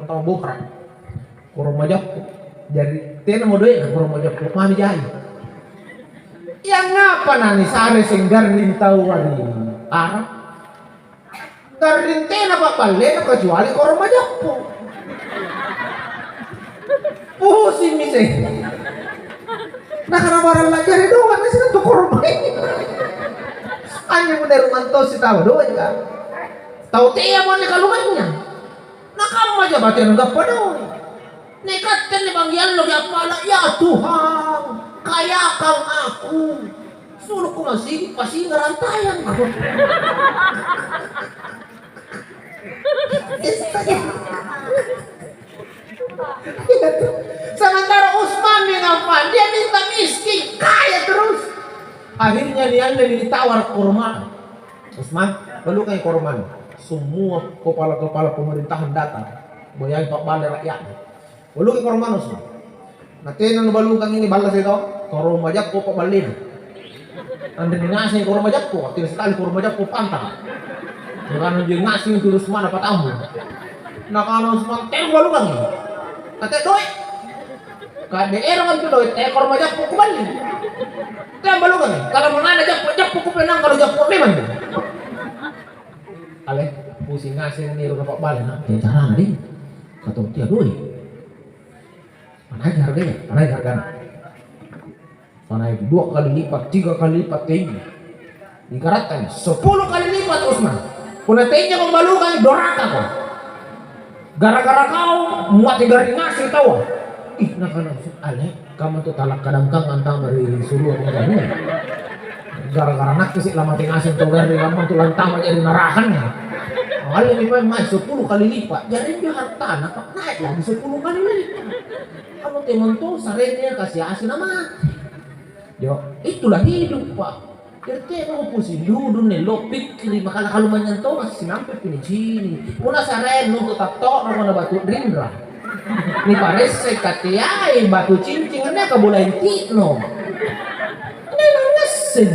Tau bokra. Korong majappo. Jari tena mo doe'na korong majappo, mami jai. Yang ngapa nanisare senggarring tau ri Arab? Garring tena pa'ballena kecuali korong majappo. Pusingmi se. Nakana barang lajari doang, nasi tentu korong. Anjo model mantosi tau doang, kan? Tau tea mo anne kalumanya. Nakammaja batena gappa doang. Nikatte anne bangngi alloki appala', "Ya Tuhan, kayakang aku. Sulu'ku masigi' pasinga rantayang." Sementara Usman bin Affan, dia minta miskin, kaya terus. Akhirnya niallemi nitawara' korma. "Usman, balukangi kormanu. Semua kepala-kepala pemerintahan datang. Boyai pa'bale rakyatmu." Baluki kormanu, Usman. Na tena nubalukang ini, ballasa' tau, korong majappo pa'ballena. Anre ngaseng korong majappo, attili sikali korong majappo pantang. Nakana, "Injo ngaseng itu Usman apa tamu?" Nakana Usman, "Tena nubalukangi. Kate doe'. Kade erang antu doe', tena korong majappo kuballi. Tena nubalukangi. Kalau mangana jappo, jappo kupenang, kalau jappo memang." Ale, pusing ngaseng ero' kapa'bale, na tena carana deh. Katong tea doe'. Panaiki harganya, panaiki hargana. Panaiki dua kali lipat, tiga kali lipat tinggi. Ibaratkan sepuluh kali lipat, Usman. Punna tenyako balukang, dorakako. Gara-gara kau, muati garring ngaseng taua. Ih, nakana, "Ale, kamma tu talakkadangkang antama ri surua panggalua." Gara-gara nakke si lamate ngaseng tau garring, kamma tu lantama jadi narakanna. Allemi mae, mae sepuluh kali lipat. Jari injo hartana, Pak, naik lagi sepuluh kali lipat. Anu temang to sarenna kasi-asi na mati. Yo, itulah hidup, Pak. Jadi tena pusing dudu nello pikkiri, makana kalumanynyang to masih sinampe pinicini. Punna sarennu tu tatto'no na batu rinra. Niparessai kateai batu cincing anne kabolaeng ti'no. Memang ngaseng.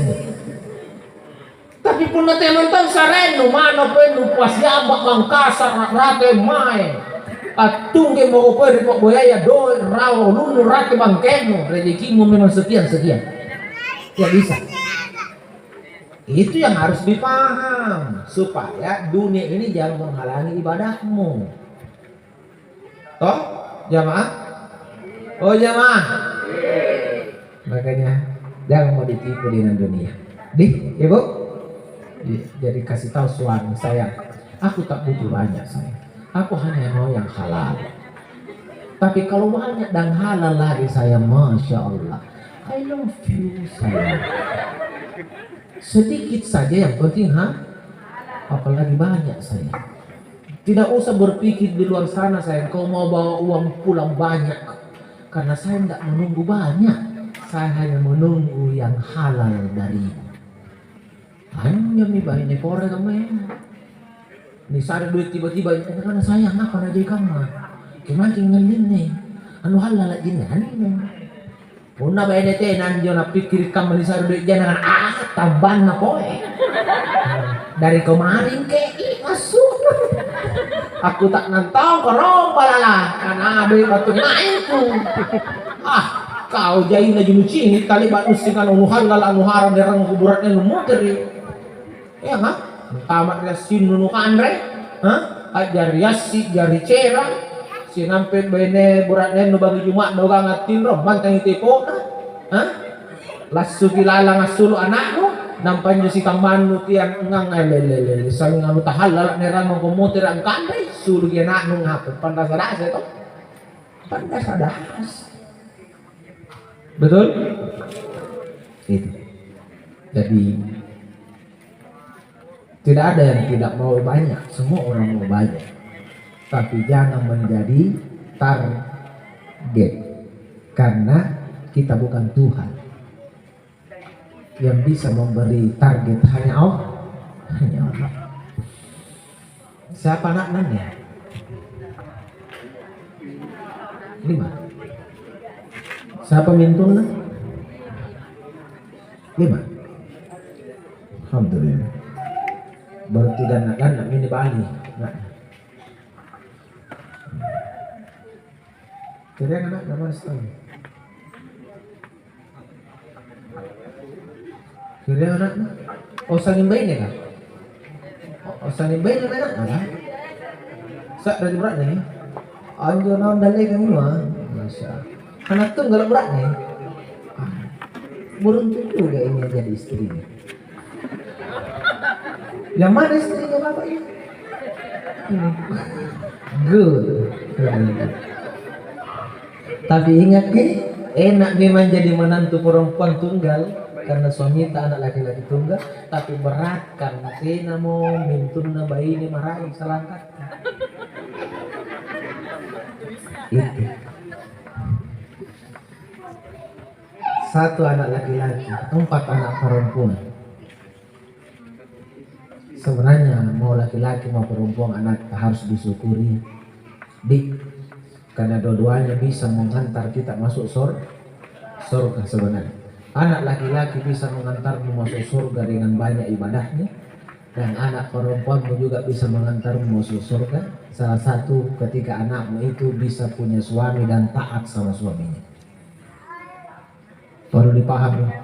Tapi punna temantang sarennu, manna poennu pasiamba' bangkasa ra-, rate mae. Attunggeng mako poe ri pa'boyaya doe' rawa ulunnu rate bangkenu, rejekimu memang sekian-sekian. Ya bisa. Itu yang harus dipaham, supaya dunia ini jangan menghalangi ibadahmu. Toh, jamaah? Oh, jamaah. Makanya, jangan mau ditipu dengan dunia. Dih, Ibu? Jadi kasih tahu suami saya, "Aku tak butuh banyak, sayang. Aku hanya mau yang halal. Tapi kalau banyak dan halal lagi, saya, Masya Allah. I love you, sayang. Sedikit saja yang penting, ha? Apalagi banyak, sayang." Tidak usah berpikir di luar sana, sayang, kau mau bawa uang pulang banyak. Karena saya tidak menunggu banyak. Saya hanya menunggu yang halal darimu. Anjomi baine pore kammaya. Nisare duit tiba-tiba, "Karena sayang apa na jai kamma? Kemaking ngallinni. Anu halal jinne anne." Punna baine tena anjo napikkiri kamma nisare doe' jananga, ah, tambanna poe. Dari kemarin ke, ih, masuk. Aku tak nantong korong balala, karena doe' batu maingku. Ah, kau jaina julu cini, tali batu singkan anu halal, anu haram, derang kuburatnya nu moteri. Iya, ha? Antama' ri assinnu nukanre, ha? A'jari assi', jari cera', sinampe' baine bura'nennu bangngi Juma'na ugang attinro, mantangi tepo'na, ha? Lassuki lalang assulu' ana'nu, nampa anjo sikammannu tiang ngang, eh, lelelele, sanging anu tahallala' nerang mako motera' angkanrei, suluki ana'nu ngape, pandasa-dasa to? Pandasa-dasa. Betul? Itu. Jadi, Tidak ada yang tidak mau banyak, semua orang mau banyak. Tapi jangan menjadi target, karena kita bukan Tuhan. Yang bisa memberi target hanya Allah. Hanya Allah. Siapa anakna nih? Lima. Siapa mintunna? Lima. Alhamdulillah. Baru tidak anak-anak ini bali. Nah. Jadi anak-anak mana setahun? Kira anakna? Oh, sanging baine ka? Oh, sanging baine anakna ka? Sa'ra bura'ne? Anjo naung dallekang inua? Masya Allah. Anak tunggal bura'ne? Ah, beruntung juga ini jadi istrinya. Yang mana istrinya bapak ini? Good. Tapi ingat nih, enak memang jadi menantu perempuan tunggal karena suamita anak laki-laki tunggal, tapi berat karena tenamo mintunna baine maraeng salangkakka. Itu. Satu anak laki-laki, empat anak perempuan. Sebenarnya mau laki-laki mau perempuan anak harus disyukuri, Dik, karena dua-duanya bisa mengantar kita masuk sor-, surga sebenarnya. Anak laki-laki bisa mengantarmu masuk surga dengan banyak ibadahnya, dan anak perempuanmu juga bisa mengantarmu masuk surga. Salah satu ketika anakmu itu bisa punya suami dan taat sama suaminya. Perlu dipahami.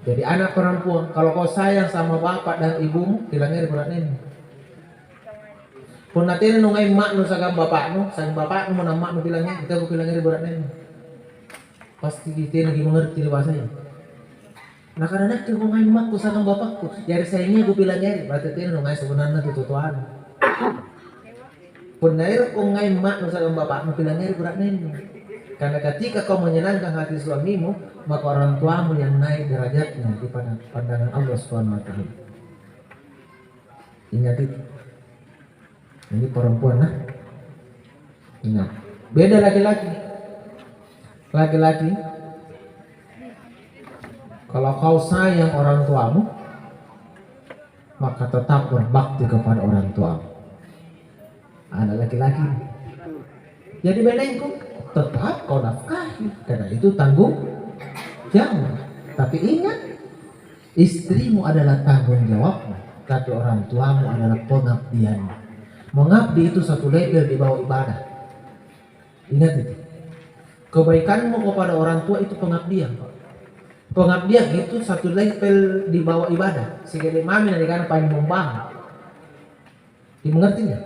Jadi anak perempuan, kalau kau sayang sama bapak dan ibumu, pilangngeri bura'nenu. Punna tena nungai ma'nu siagang bapa'nu, siagang bapa'nu mo na ma'nu pilangngeri, tena kupilangngeri bura'nenu. Pasti tenaki mengerti ri bahasaya. Nakana nakke kungai ma'ku siagang bapakku, jari sayangia kupilangngeri, berarti tena nungai sebenarna tu totoanu. Punna ero' ko ngai ma'nu siagang bapa'nu, pilangngeri bura'nenu. Karena ketika kau menyenangkan hati suamimu, maka orang tuamu yang naik derajatnya di pada pandangan Allah Subhanahu wa Ta'ala. Ingat itu. Ini perempuan, nah. Ingat. Beda laki-laki. Laki-laki, kalau kau sayang orang tuamu, maka tetap berbakti kepada orang tuamu. Anak laki-laki. Jadi benengku, tetap kau nafkahi, karena itu tanggung jawab. Tapi ingat, istrimu adalah tanggung jawabmu, tapi orang tuamu adalah pengabdianmu. Mengabdi itu satu level di bawah ibadah. Ingat itu. Kebaikanmu kepada orang tua itu pengabdian, Pak. Pengabdian itu satu level di bawah ibadah. Segede mami na nikana paling membang. Dimengerti nggak?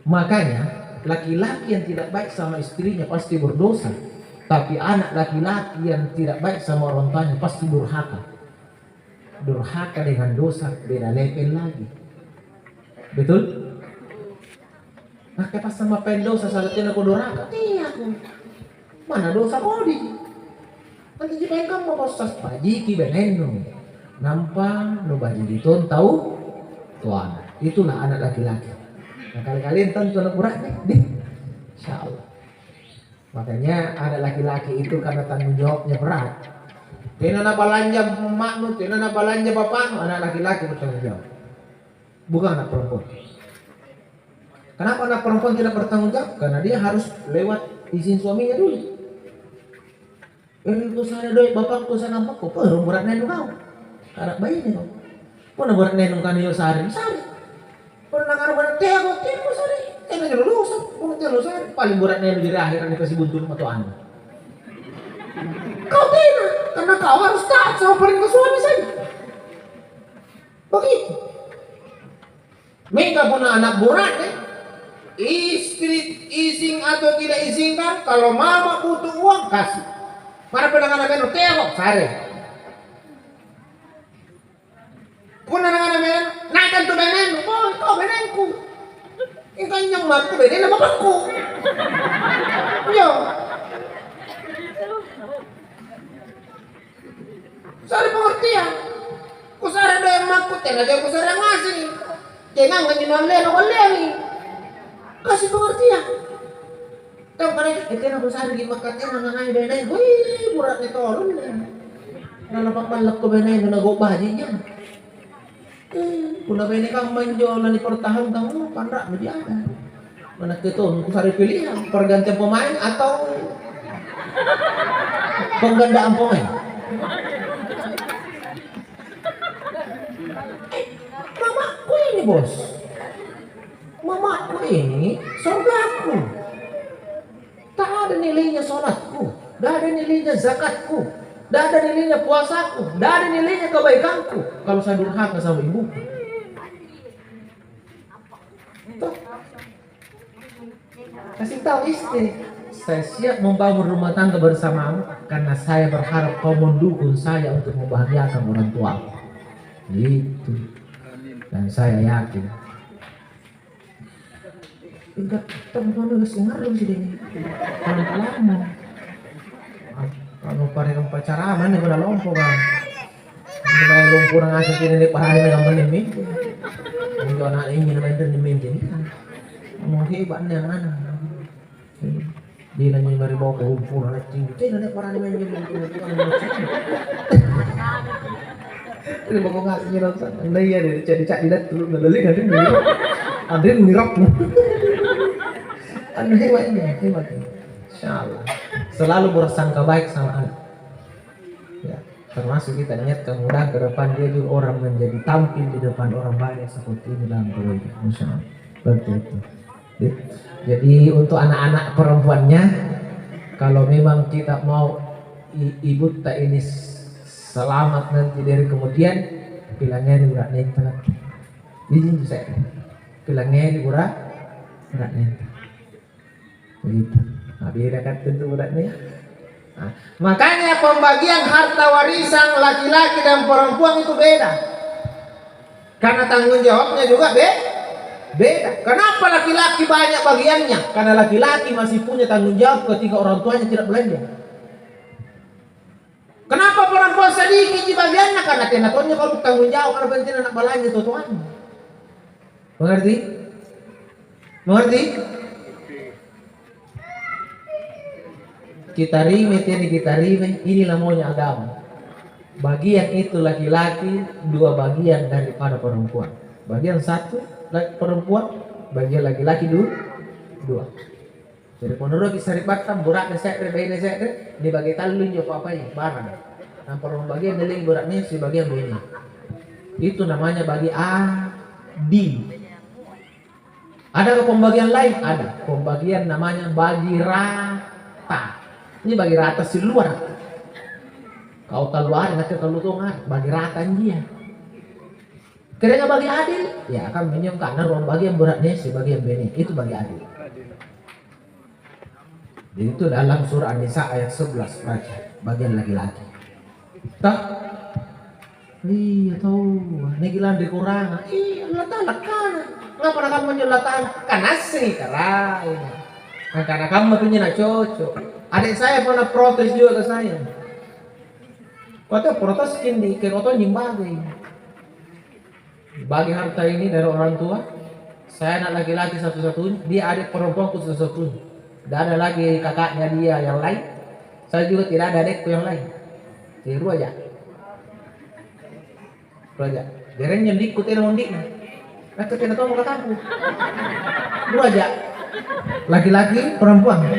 Makanya, laki-laki yang tidak baik sama istrinya pasti berdosa. Tapi anak laki-laki yang tidak baik sama orang tuanya pasti durhaka. Durhaka dengan dosa beda level lagi. Betul? Nakke passang mappaeng dosa, sala tena kodoraka? Teako. Mana dosa kodi? Nanti jipaeng kamma passang, bajiki benennu. Nampa nubajiki tong tau toana. Itulah anak laki-laki. Nah, kali-kali tentu anak bura'ne, deh. Insya Allah. Makanya anak laki-laki itu karena tanggung jawabnya berat. Tena nabalanja emakmu, tena nabalanja bapakmu, anak laki-laki bertanggung jawab. Bukan anak perempuan. Kenapa anak perempuan tidak bertanggung jawab? Karena dia harus lewat izin suaminya dulu. Eh, kusare doe' bapakku, sana bapakku. Poi, rong bura'nenu kau. Karena baine kau. Punna bura'nenu kani yo sare, sare. Punna nakana bura'ne teako, teako sare. Tena jolo dosa. Punna tena sare, paling bura'nenu jari akhirnya dikasih buntu matoanna. Kau tena, karena kau harus taat sama perintah suami saja. Begitu. Mingka punna ana' bura'ne, istri izin atau tidak izinkan, kalau mama butuh uang, kasih. Mana pernah anak-anak menu, "Teo, sare." Punna anak-anak menu, "Nakan tu benennu." "Oh, kau benengku." "Itu nyambatku benenna bapakku." Iya. Sare pengertian. Kusare doe' emakku, tena jai kusare Tengang anjo nuallea, nualleangi. Kasi pengertian. Kan pada, eh, tena kusareki makkatena nangai bene, hui, bura'ne tolong. Nana pabballakko bene, nana gobbaji ja. Eh, punna bene kamma injo lanipertahankang, oh, panra'nu di ada. Manakke tong kusare pilihan, pergantian pemain atau penggandaan pemain? Eh, mamaku ini, Bos. Mamaku ini sorgaku. Tak ada nilainya sholatku, tak ada nilainya zakatku, tak ada nilainya puasaku, tak ada nilainya kebaikanku kalau saya durhaka sama ibuku. Toh? Kasih tahu istri, "Saya siap membangun rumah tangga bersamamu karena saya berharap kau mendukung saya untuk membahagiakan orang tuaku." Gitu. Dan saya yakin. Enggak, teman gas ngarung sih deh. Lama-lama. Anu, pada pacaran mana pada lompo kan. Ini main lompo nang asal ini nih, parani nang mending mending. Ini anak ini main mending mending. Mau hebat nih anak-anak. Dia nanya mari bawa ke lompo nang cing. Tena nih parani main mending mending. Ini bawa ngasih nyelam sana. Nah, iya deh, cari cak di datu, nah, lali, lali, lali. Ada yang mirap. Anu, hebat ini, hebat ini. Insya Allah. Selalu bersangka baik sama anak. Ya, termasuk kita niatkan mudah ke depan dia juga orang menjadi tampil di depan orang banyak seperti ini dalam kebaikan. Insya Allah. Seperti itu. Ya. Jadi untuk anak-anak perempuannya, kalau memang kita mau i-, ibutta ini s-, selamat nanti dari kemudian, pilangeri bura'nenta. Izin saya. Pilangeri bura-, bura'nenta. Begitu. Nah, beda kan tentu bura'ne. Nah, makanya pembagian harta warisan laki-laki dan perempuan itu beda. Karena tanggung jawabnya juga be-, beda. Kenapa laki-laki banyak bagiannya? Karena laki-laki masih punya tanggung jawab ketika orang tuanya tidak belanja. Kenapa perempuan sedikitji bagianna? Karena tena tonja kalau tanggung jawab, karena penting anak balanja totoanna. Mengerti? Mengerti? Kita rime, tena kita rime, inilah maunya agama. Bagian itu laki-laki, dua bagian daripada perempuan. Bagian satu la-, perempuan, bagian laki-laki du-, dua. Jadi punna eroki sari'battang, bura'ne se're, baine se're, nibage tallu injo apa-apaya, barang. Nampa rung bagiang nialle bura'ne, sibagiang baine. Itu namanya bagi adil. Adakah pembagian lain? Ada. Pembagian namanya bagi rata. Ini bagi rata siluar. Kau tallu are, nakke tallu tonga, bagi rata injo. Kerenga bagi adil, ya kan minjo karena rua bagian bura'ne, sibagian baine. Itu bagi adil. Jadi itu dalam surah An-Nisa ayat sebelas, baca, bagian laki-laki. Tah? Iya tau, niki lanri kuranga. Iya, Allah Ta'ala kana. Ngapa nakamma injo Allah Ta'ala? Kan assengi karaeng. Angkana kamma pinjo na cocok. Adik saya pernah protes juga ke saya. Kata protes kini, kero tonji bagi. Bagi harta ini dari orang tua, saya anak laki-laki satu-satunya, dia adik perempuanku satu-satunya. Tidak ada lagi kakaknya dia yang lain. Saya juga tidak ada adikku yang lain. Jadi dua aja. Dua aja. Jereng nyendikku tena mondikna. Atau tena tau kakakku. Dua aja. Laki-laki, perempuan. Ya.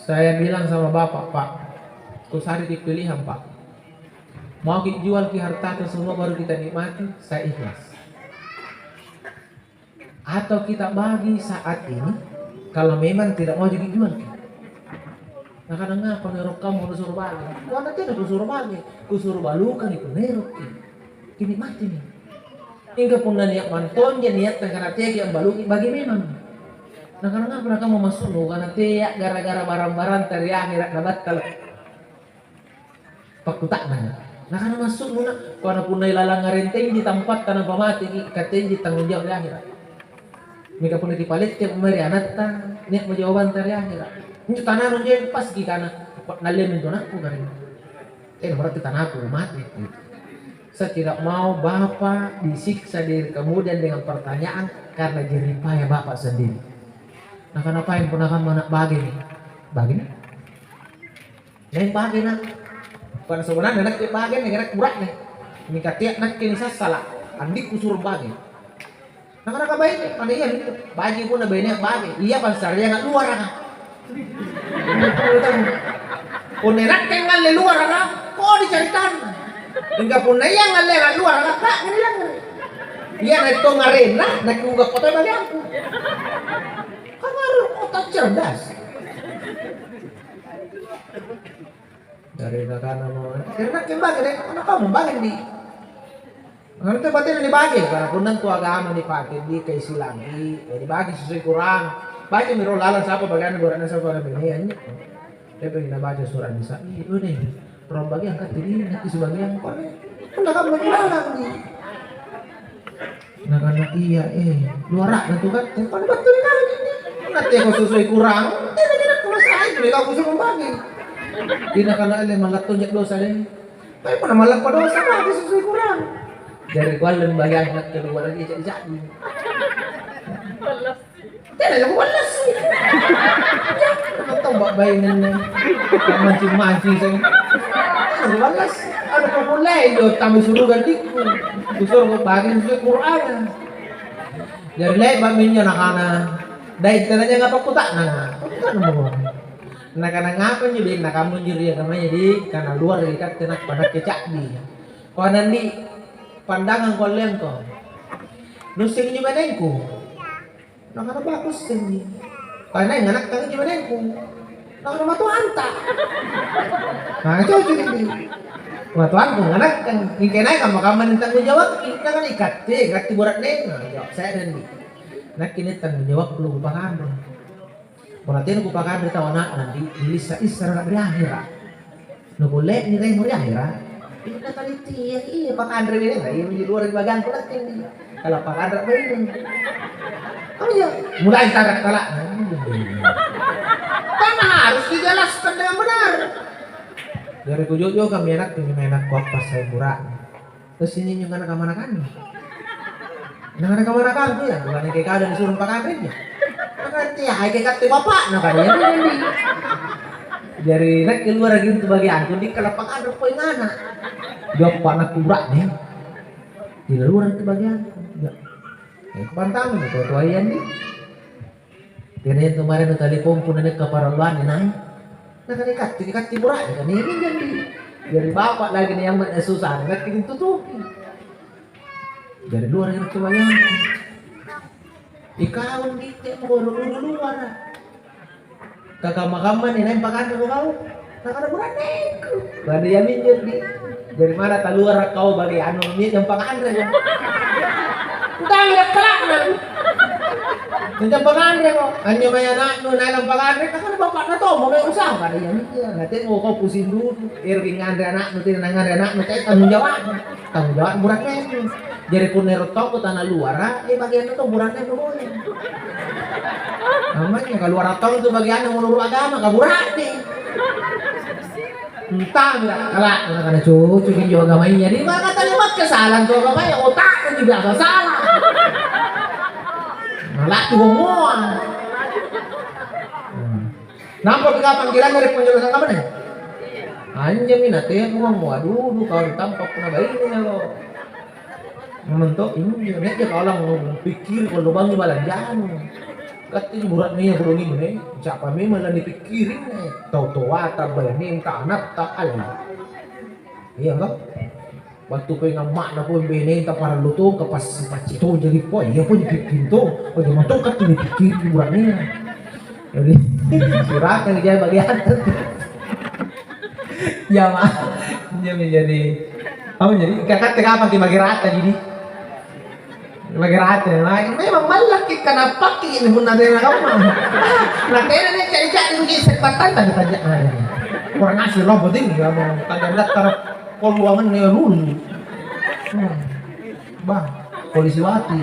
Saya bilang sama bapak, "Pak, kusareki pilihan, Pak. Mauki jualki hartata semua baru kita nikmati, saya ikhlas. Atau kita bagi saat ini, kalau memang tidak mau jadi jualki." Nakana, "Ngapa nero kamu nusuruh bagi?" Kuana, "Tena kusuruh bagi, kusuruh balukangi kunerokki. Kinikmatimi." Mingka punna nia' mantonja niatta kana teaki ambaluki, bagi memang. Nakana, "Ngapa nakamo massu'nu kana tea gara-gara barang-baranta ri ahera' nabattala'?" Pakkuta'nang. Nakana, "Massu'nu na?" Kuana, "Punna ilalang areng tenji tampatta nampa mateki, ka tenji tanggung jawab ri ahera'. Mingka punna kipalette mae ri anatta, nia'mo jawabanta ri ahera'. Injo tananu je paski kana, nalleang mintu anakku kari. Eh, berarti tanaku mate." Saya tidak mau Bapak disiksa diri kemudian dengan pertanyaan karena jeripaya Bapak sendiri. Nakana, "Paeng punna kamma na' bage ni?" Bage ni? Neng bage na. Pada sebenarnya nakke bage ni, karena kura'ne. Mingka tea nakke ni sassala. Andikku suro bage. Nakana, "Kabaine, pada iya mintu. Baji punna bainea bage. Iya, pansarianga luaraka." Punna nakke ngalle luaraka, kodi caritanna. Mingka punna iya ngalle luaraka, ka'gari langngere. Iya, nakke to ngarenna, nakke uga kota bagiangku. Kan harus otak cerdas. Jari nakanamo, "Jari nakke bage deh, ana' kamu bage di?" Nganre batena nibage, karena punna tu agama nipake di kaisilangki, ya dibagi sesuai Quran. Bacami ro lalang sapa bagianna bura'ne sapa bagianna anjo. Le'baki nabaca sura' Nisa, "Ih, deh, rong bagiang katti di, nakki sibagiang kone." Punna kamma lalang di. Nakana, "Iya, eh, luara'na tu katte." Pada battu ri kau ini. Nanti aku sesuai Quran. Tena, tena, aku masai, tena, aku suruh bagi. Ina kana alle mallatto jak dosa deh. Tapi pernah mallatto dosa, mati sesuai Quran. Jari kualle bagian kedua lagi, jadi jadi. Tena, aku balas. Tau bak bainenna. Mancing-mancing saya. Aku balas. Ada kau mulai, yo, tamu suruh gantiku. Kusur kau bagi sesuai Quran. Jari le'ba'mi injo nakana, "Dai, tenajanga pakkuta'nanga." Pakkuta'namo. Nakana, "Ngapa injo, Dek?" Nakamma injo ri agamaya, "Dek, kana luaraki katte nappa nakke ca'di." Kua, "Nandi, pandangang kualleangko. Nussing injo bainengku?" Nakana, "Ba, kuassengi." "Kua, nai nganakkang injo bainengku." Nakana, "Matoanta." Nah, cocok ini. "Matoangku nganakkang." Mingka nai kamma-kamma nih tanggung jawabki. Nakana, "Ikatte, ikatte bura'nenna." Jawab saya, "Nandi, nakke nih tanggung jawabku lo kupakanre. Punna tena kupakanre tau ana'na, di, dilissa-issara ri ahera. Nukulle'ni raimo ri ahera." Iya, talittia, iya, pakanre bene, iya, di luar ri bagiangku nakke, di. Kalau pakanre bene. Oh iya, mulai tarak-tarak. Kan harus dijelaskan dengan benar. Jari kujojo kami anakku, ini anakku apa saya murah. Terus ini nyung anak kamanakannya. Nah, anak kamanakanku ya, bukan yang kayak kau disuruh pakanre ya. Ngerti ya, hai kayak kata bapakna kan ya, kan, di. Jari nakke luar gitu bagianku, di kalau pakanre poi ngana. Joppa anak kurak nih. Di luar itu bagianku. Ya. Eh, pantang nih, tua-tuaian nih. Tena intu mae ri taliponku na nia' kaparalluanna nai. Nakana, "Ikatte, ikatte bura'ne kani minjo ndi." Jari bapa' lagi niamma' susah, nakke nintutuki. Jari luaraki nakke bagiangku. "Ikau ndi, te'mako ero' luara. Kakamma-kamma ni nai pakanreko kau?" Nakana, "Bura'neku." Pada iaminjo ndi. Jari mana taluara kau bage anu, nia' jang pakanreko. Utang dakkala'na. Nia' jang pakanreko. Anjo mae ana'nu naelang pakanre, nakana bapa'na tommo mae usaha. Pada iaminjo. Natemmo kau pusing dulu. Eroki nganre ana'nu, tena nanganre ana'nu, te tanggung jawabna. Tanggung jawab bura'nenu. Jari punna ero' tongko tana luara, eh, bagianna to bura'nenu boleh. Namanya kaluara tong itu bagianna menurut agama, kabura'ne. Entah, enggak, kalau, kalau kada cocok injo agamanya, di mana tadi mak kesalahan tu agamanya, otaknya juga salah. Malah tu semua. Hmm. Nampa pi kapang kirang dari penjelasan apa nih? Anjami na temo mo adudu kau tampak puna baine lo. Memang to injo nek je kau lang pikkiri kalau bangi balanjanu. Katti bura'ne ya burung ini, siapa memang lagi pikirin nih. Tau toata baine ta anatta Allah. Iya enggak? Battu poeng amma'na poeng benenta parallu tong kapassi-passi tong jadi poeng, iya poeng pikkiri tong, bagaimana tong katti nipikkiri bura'nea. Jadi siratang jai bagian. Ya ma, injomi jadi, apa jadi, kakatte kapang ki bagi rata jadi. Lagi rate, nah, memang mallakki kanapakki ini punna tena kamma. Nah, tena nih cari-cari rugi sepatanta ditanya. Nah, iya. Kurang asli lobo tinggi kamu tanya daftar poluangan nih lulu. Hmm. Bah, polisi wati.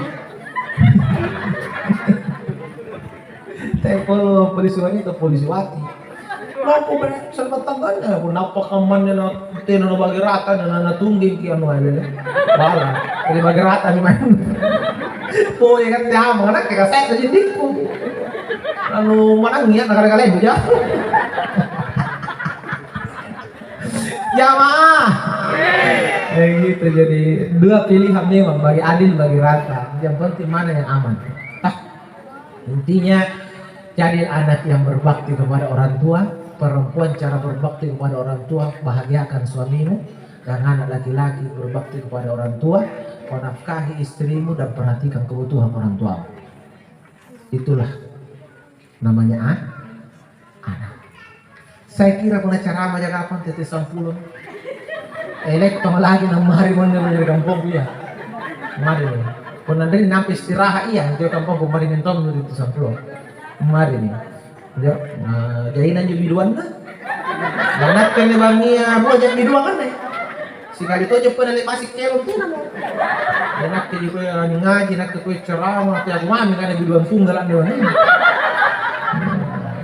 Teh polo polisi wati atau polisi wati. Lompo bre, sari'battangkanna, punna apa kammanne na tena nabage rata, na, na, natunggingki anu aja, ya. Bala, jadi bage rata ni maeng. Boya kan te amo, nakke kasa'na jidikku. Anu, manangi ya, nakale-kalebu ja. Jamaah. Eh, gitu, jadi dua pilihan memang, bagi adil, bagi rata. Yang penting mana yang aman. Ah, intinya, cari anak yang berbakti kepada orang tua, perempuan cara berbakti kepada orang tua, bahagiakan suamimu, dan anak laki-laki berbakti kepada orang tua, kau nafkahi istrimu dan perhatikan kebutuhan orang tuamu. Itulah namanya a-, anak. Saya kira punna carama ja kapang tette sampulo. Elek tong lagi namari monjo ri kampongku iya. Mari. Punna ri nampa istirahat iya, anjo kampongku mari mintong ri tette sampulo. Mari ni. Jo, nah, jaina anjo biduanna. Dan nakke ni bangngia rua ja biduang anne. Sikali toje pole le basi kelong tenamo. Dan nakke ji koe ngaji, nakke koe ceramah, nakke aku mami kana biduang tunggal anne.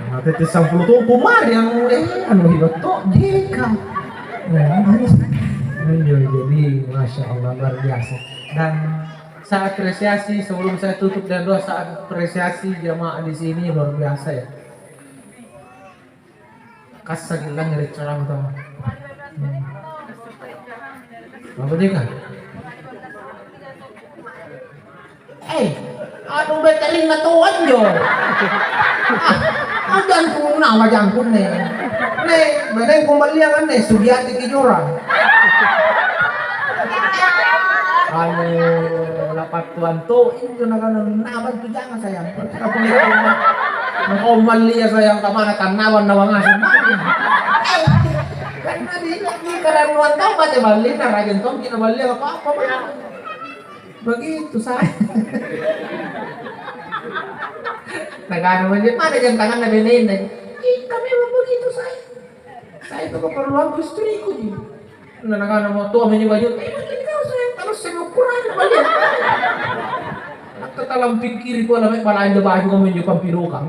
Nah, tette sampulo tompo mari anu, eh, anu hibat to, deka. Nah, anjo, jadi, Masya Allah, luar biasa. Dan saya apresiasi, sebelum saya tutup dengan doa, saya apresiasi jamaah di sini luar biasa ya. Kassaki langngere' carama tau. Hmm. Apa deka? Eh, anu beterinna to anjo. Ah, ah, jangkung nawa jangkung ne. Ne, beneng kumballiang anne, sugiati kijora. Anu, lapattuang to, injo nakana, "Nabang tu jangan, sayang." Nakau mallia, sayang, kamana tannabang nawang ngaseng. Karena di, di karannuang tau mate ballina, rajin tongki naballia apa-apa, Bang. Begitu, sayang. Nakana manje, "Mana jam tanganna benena?" Ih, kami memang begitu, sayang. Saya itu keperluanku istriku ji. Nah, nakana mau tua menye baju, "Eh, mungkin kau saya terus saya ukuran balik." Nakka talang pikiri ko lame balanja baju kamu injo pampilokang.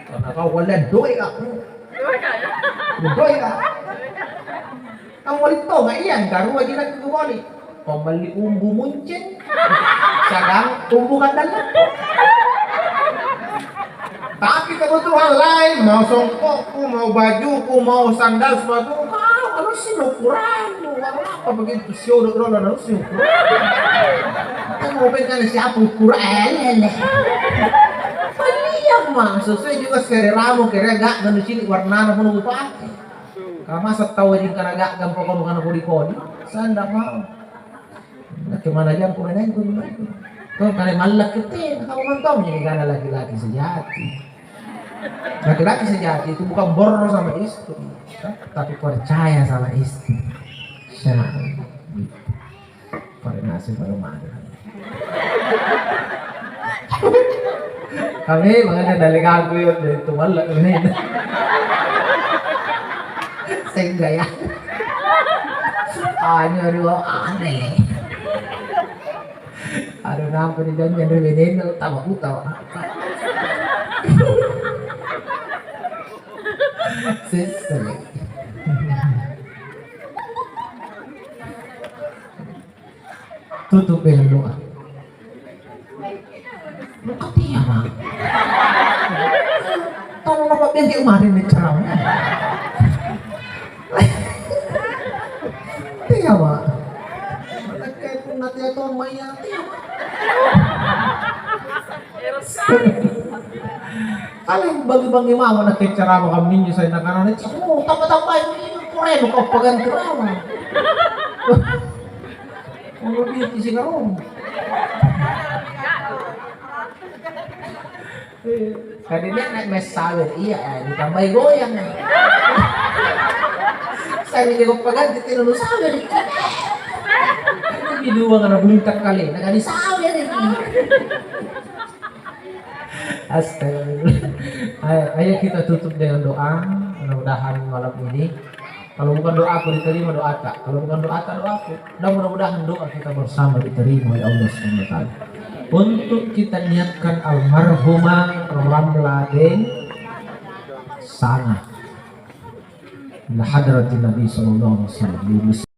Karena kau kualleang doi' aku. Doi' ka. Kamu bali tonga iya, karua ji nakke kubali. Pammalli umbu munceng, siagang umbu kandang leppo. Tapi kebutuhan lain, mau songkokku, mau bajuku, mau sandal sepatuku, kau harus sih ukuranmu. Warna apa begitu? Siodo' dolo harus sih ukuran. Kita mau pengen siapa ukuran? Eh, lele. Baliang mah, sesuai juga seleramu, kira gak, dan di sini warnana pun lupa. Kamasa tau anjing kana ga'gang pokokna kana kodi-kodi? Sanda mau. Nakke manajang ko manajang ko manajang. Kau kare mallakki tena, kau mantong jadi kana laki-laki sejati. Laki-laki sejati itu bukan borro sama istri, tapi percaya sama istri. Sya. Pare ngaseng pada mana. Kami makanya dari kangku yo dari tumalla ini. Sehingga ya. Hanya dua aneh. Aduh, nampa di janji dari benen tambah utang apa? Sesele. Tutup dengan doa. Buka tia, Bang. Tolong Bapak biar dia kemarin nih ceramah. Tia, Bang. Kayak pun nanti atau maya tia. Kalian bagi-bagi mama nakke ceramah kaminjo saya nakana, "Oh, tambah-tambahin ini, kurenu kau pegang ceramah." Mau duit isi karung. Tadinya naik mes sawer, iya, eh, ditambahi goyang, eh. Saya ini kau pegang, kita lu sawer. Ini dua ngana buntak kali, nak di sawer ini. Astagfirullah. Ayo, ayo kita tutup dengan doa. Mudah-mudahan malam ini, kalau bukan doaku diterima doata. Kalau bukan doata, doaku. Dan mudah-mudahan doa kita bersama diterima oleh Allah Subhanahu wa Ta'ala. Untuk kita niatkan almarhumah Ramla Deng Sanga. Ila hadratin Nabi sallallahu alaihi wasallam.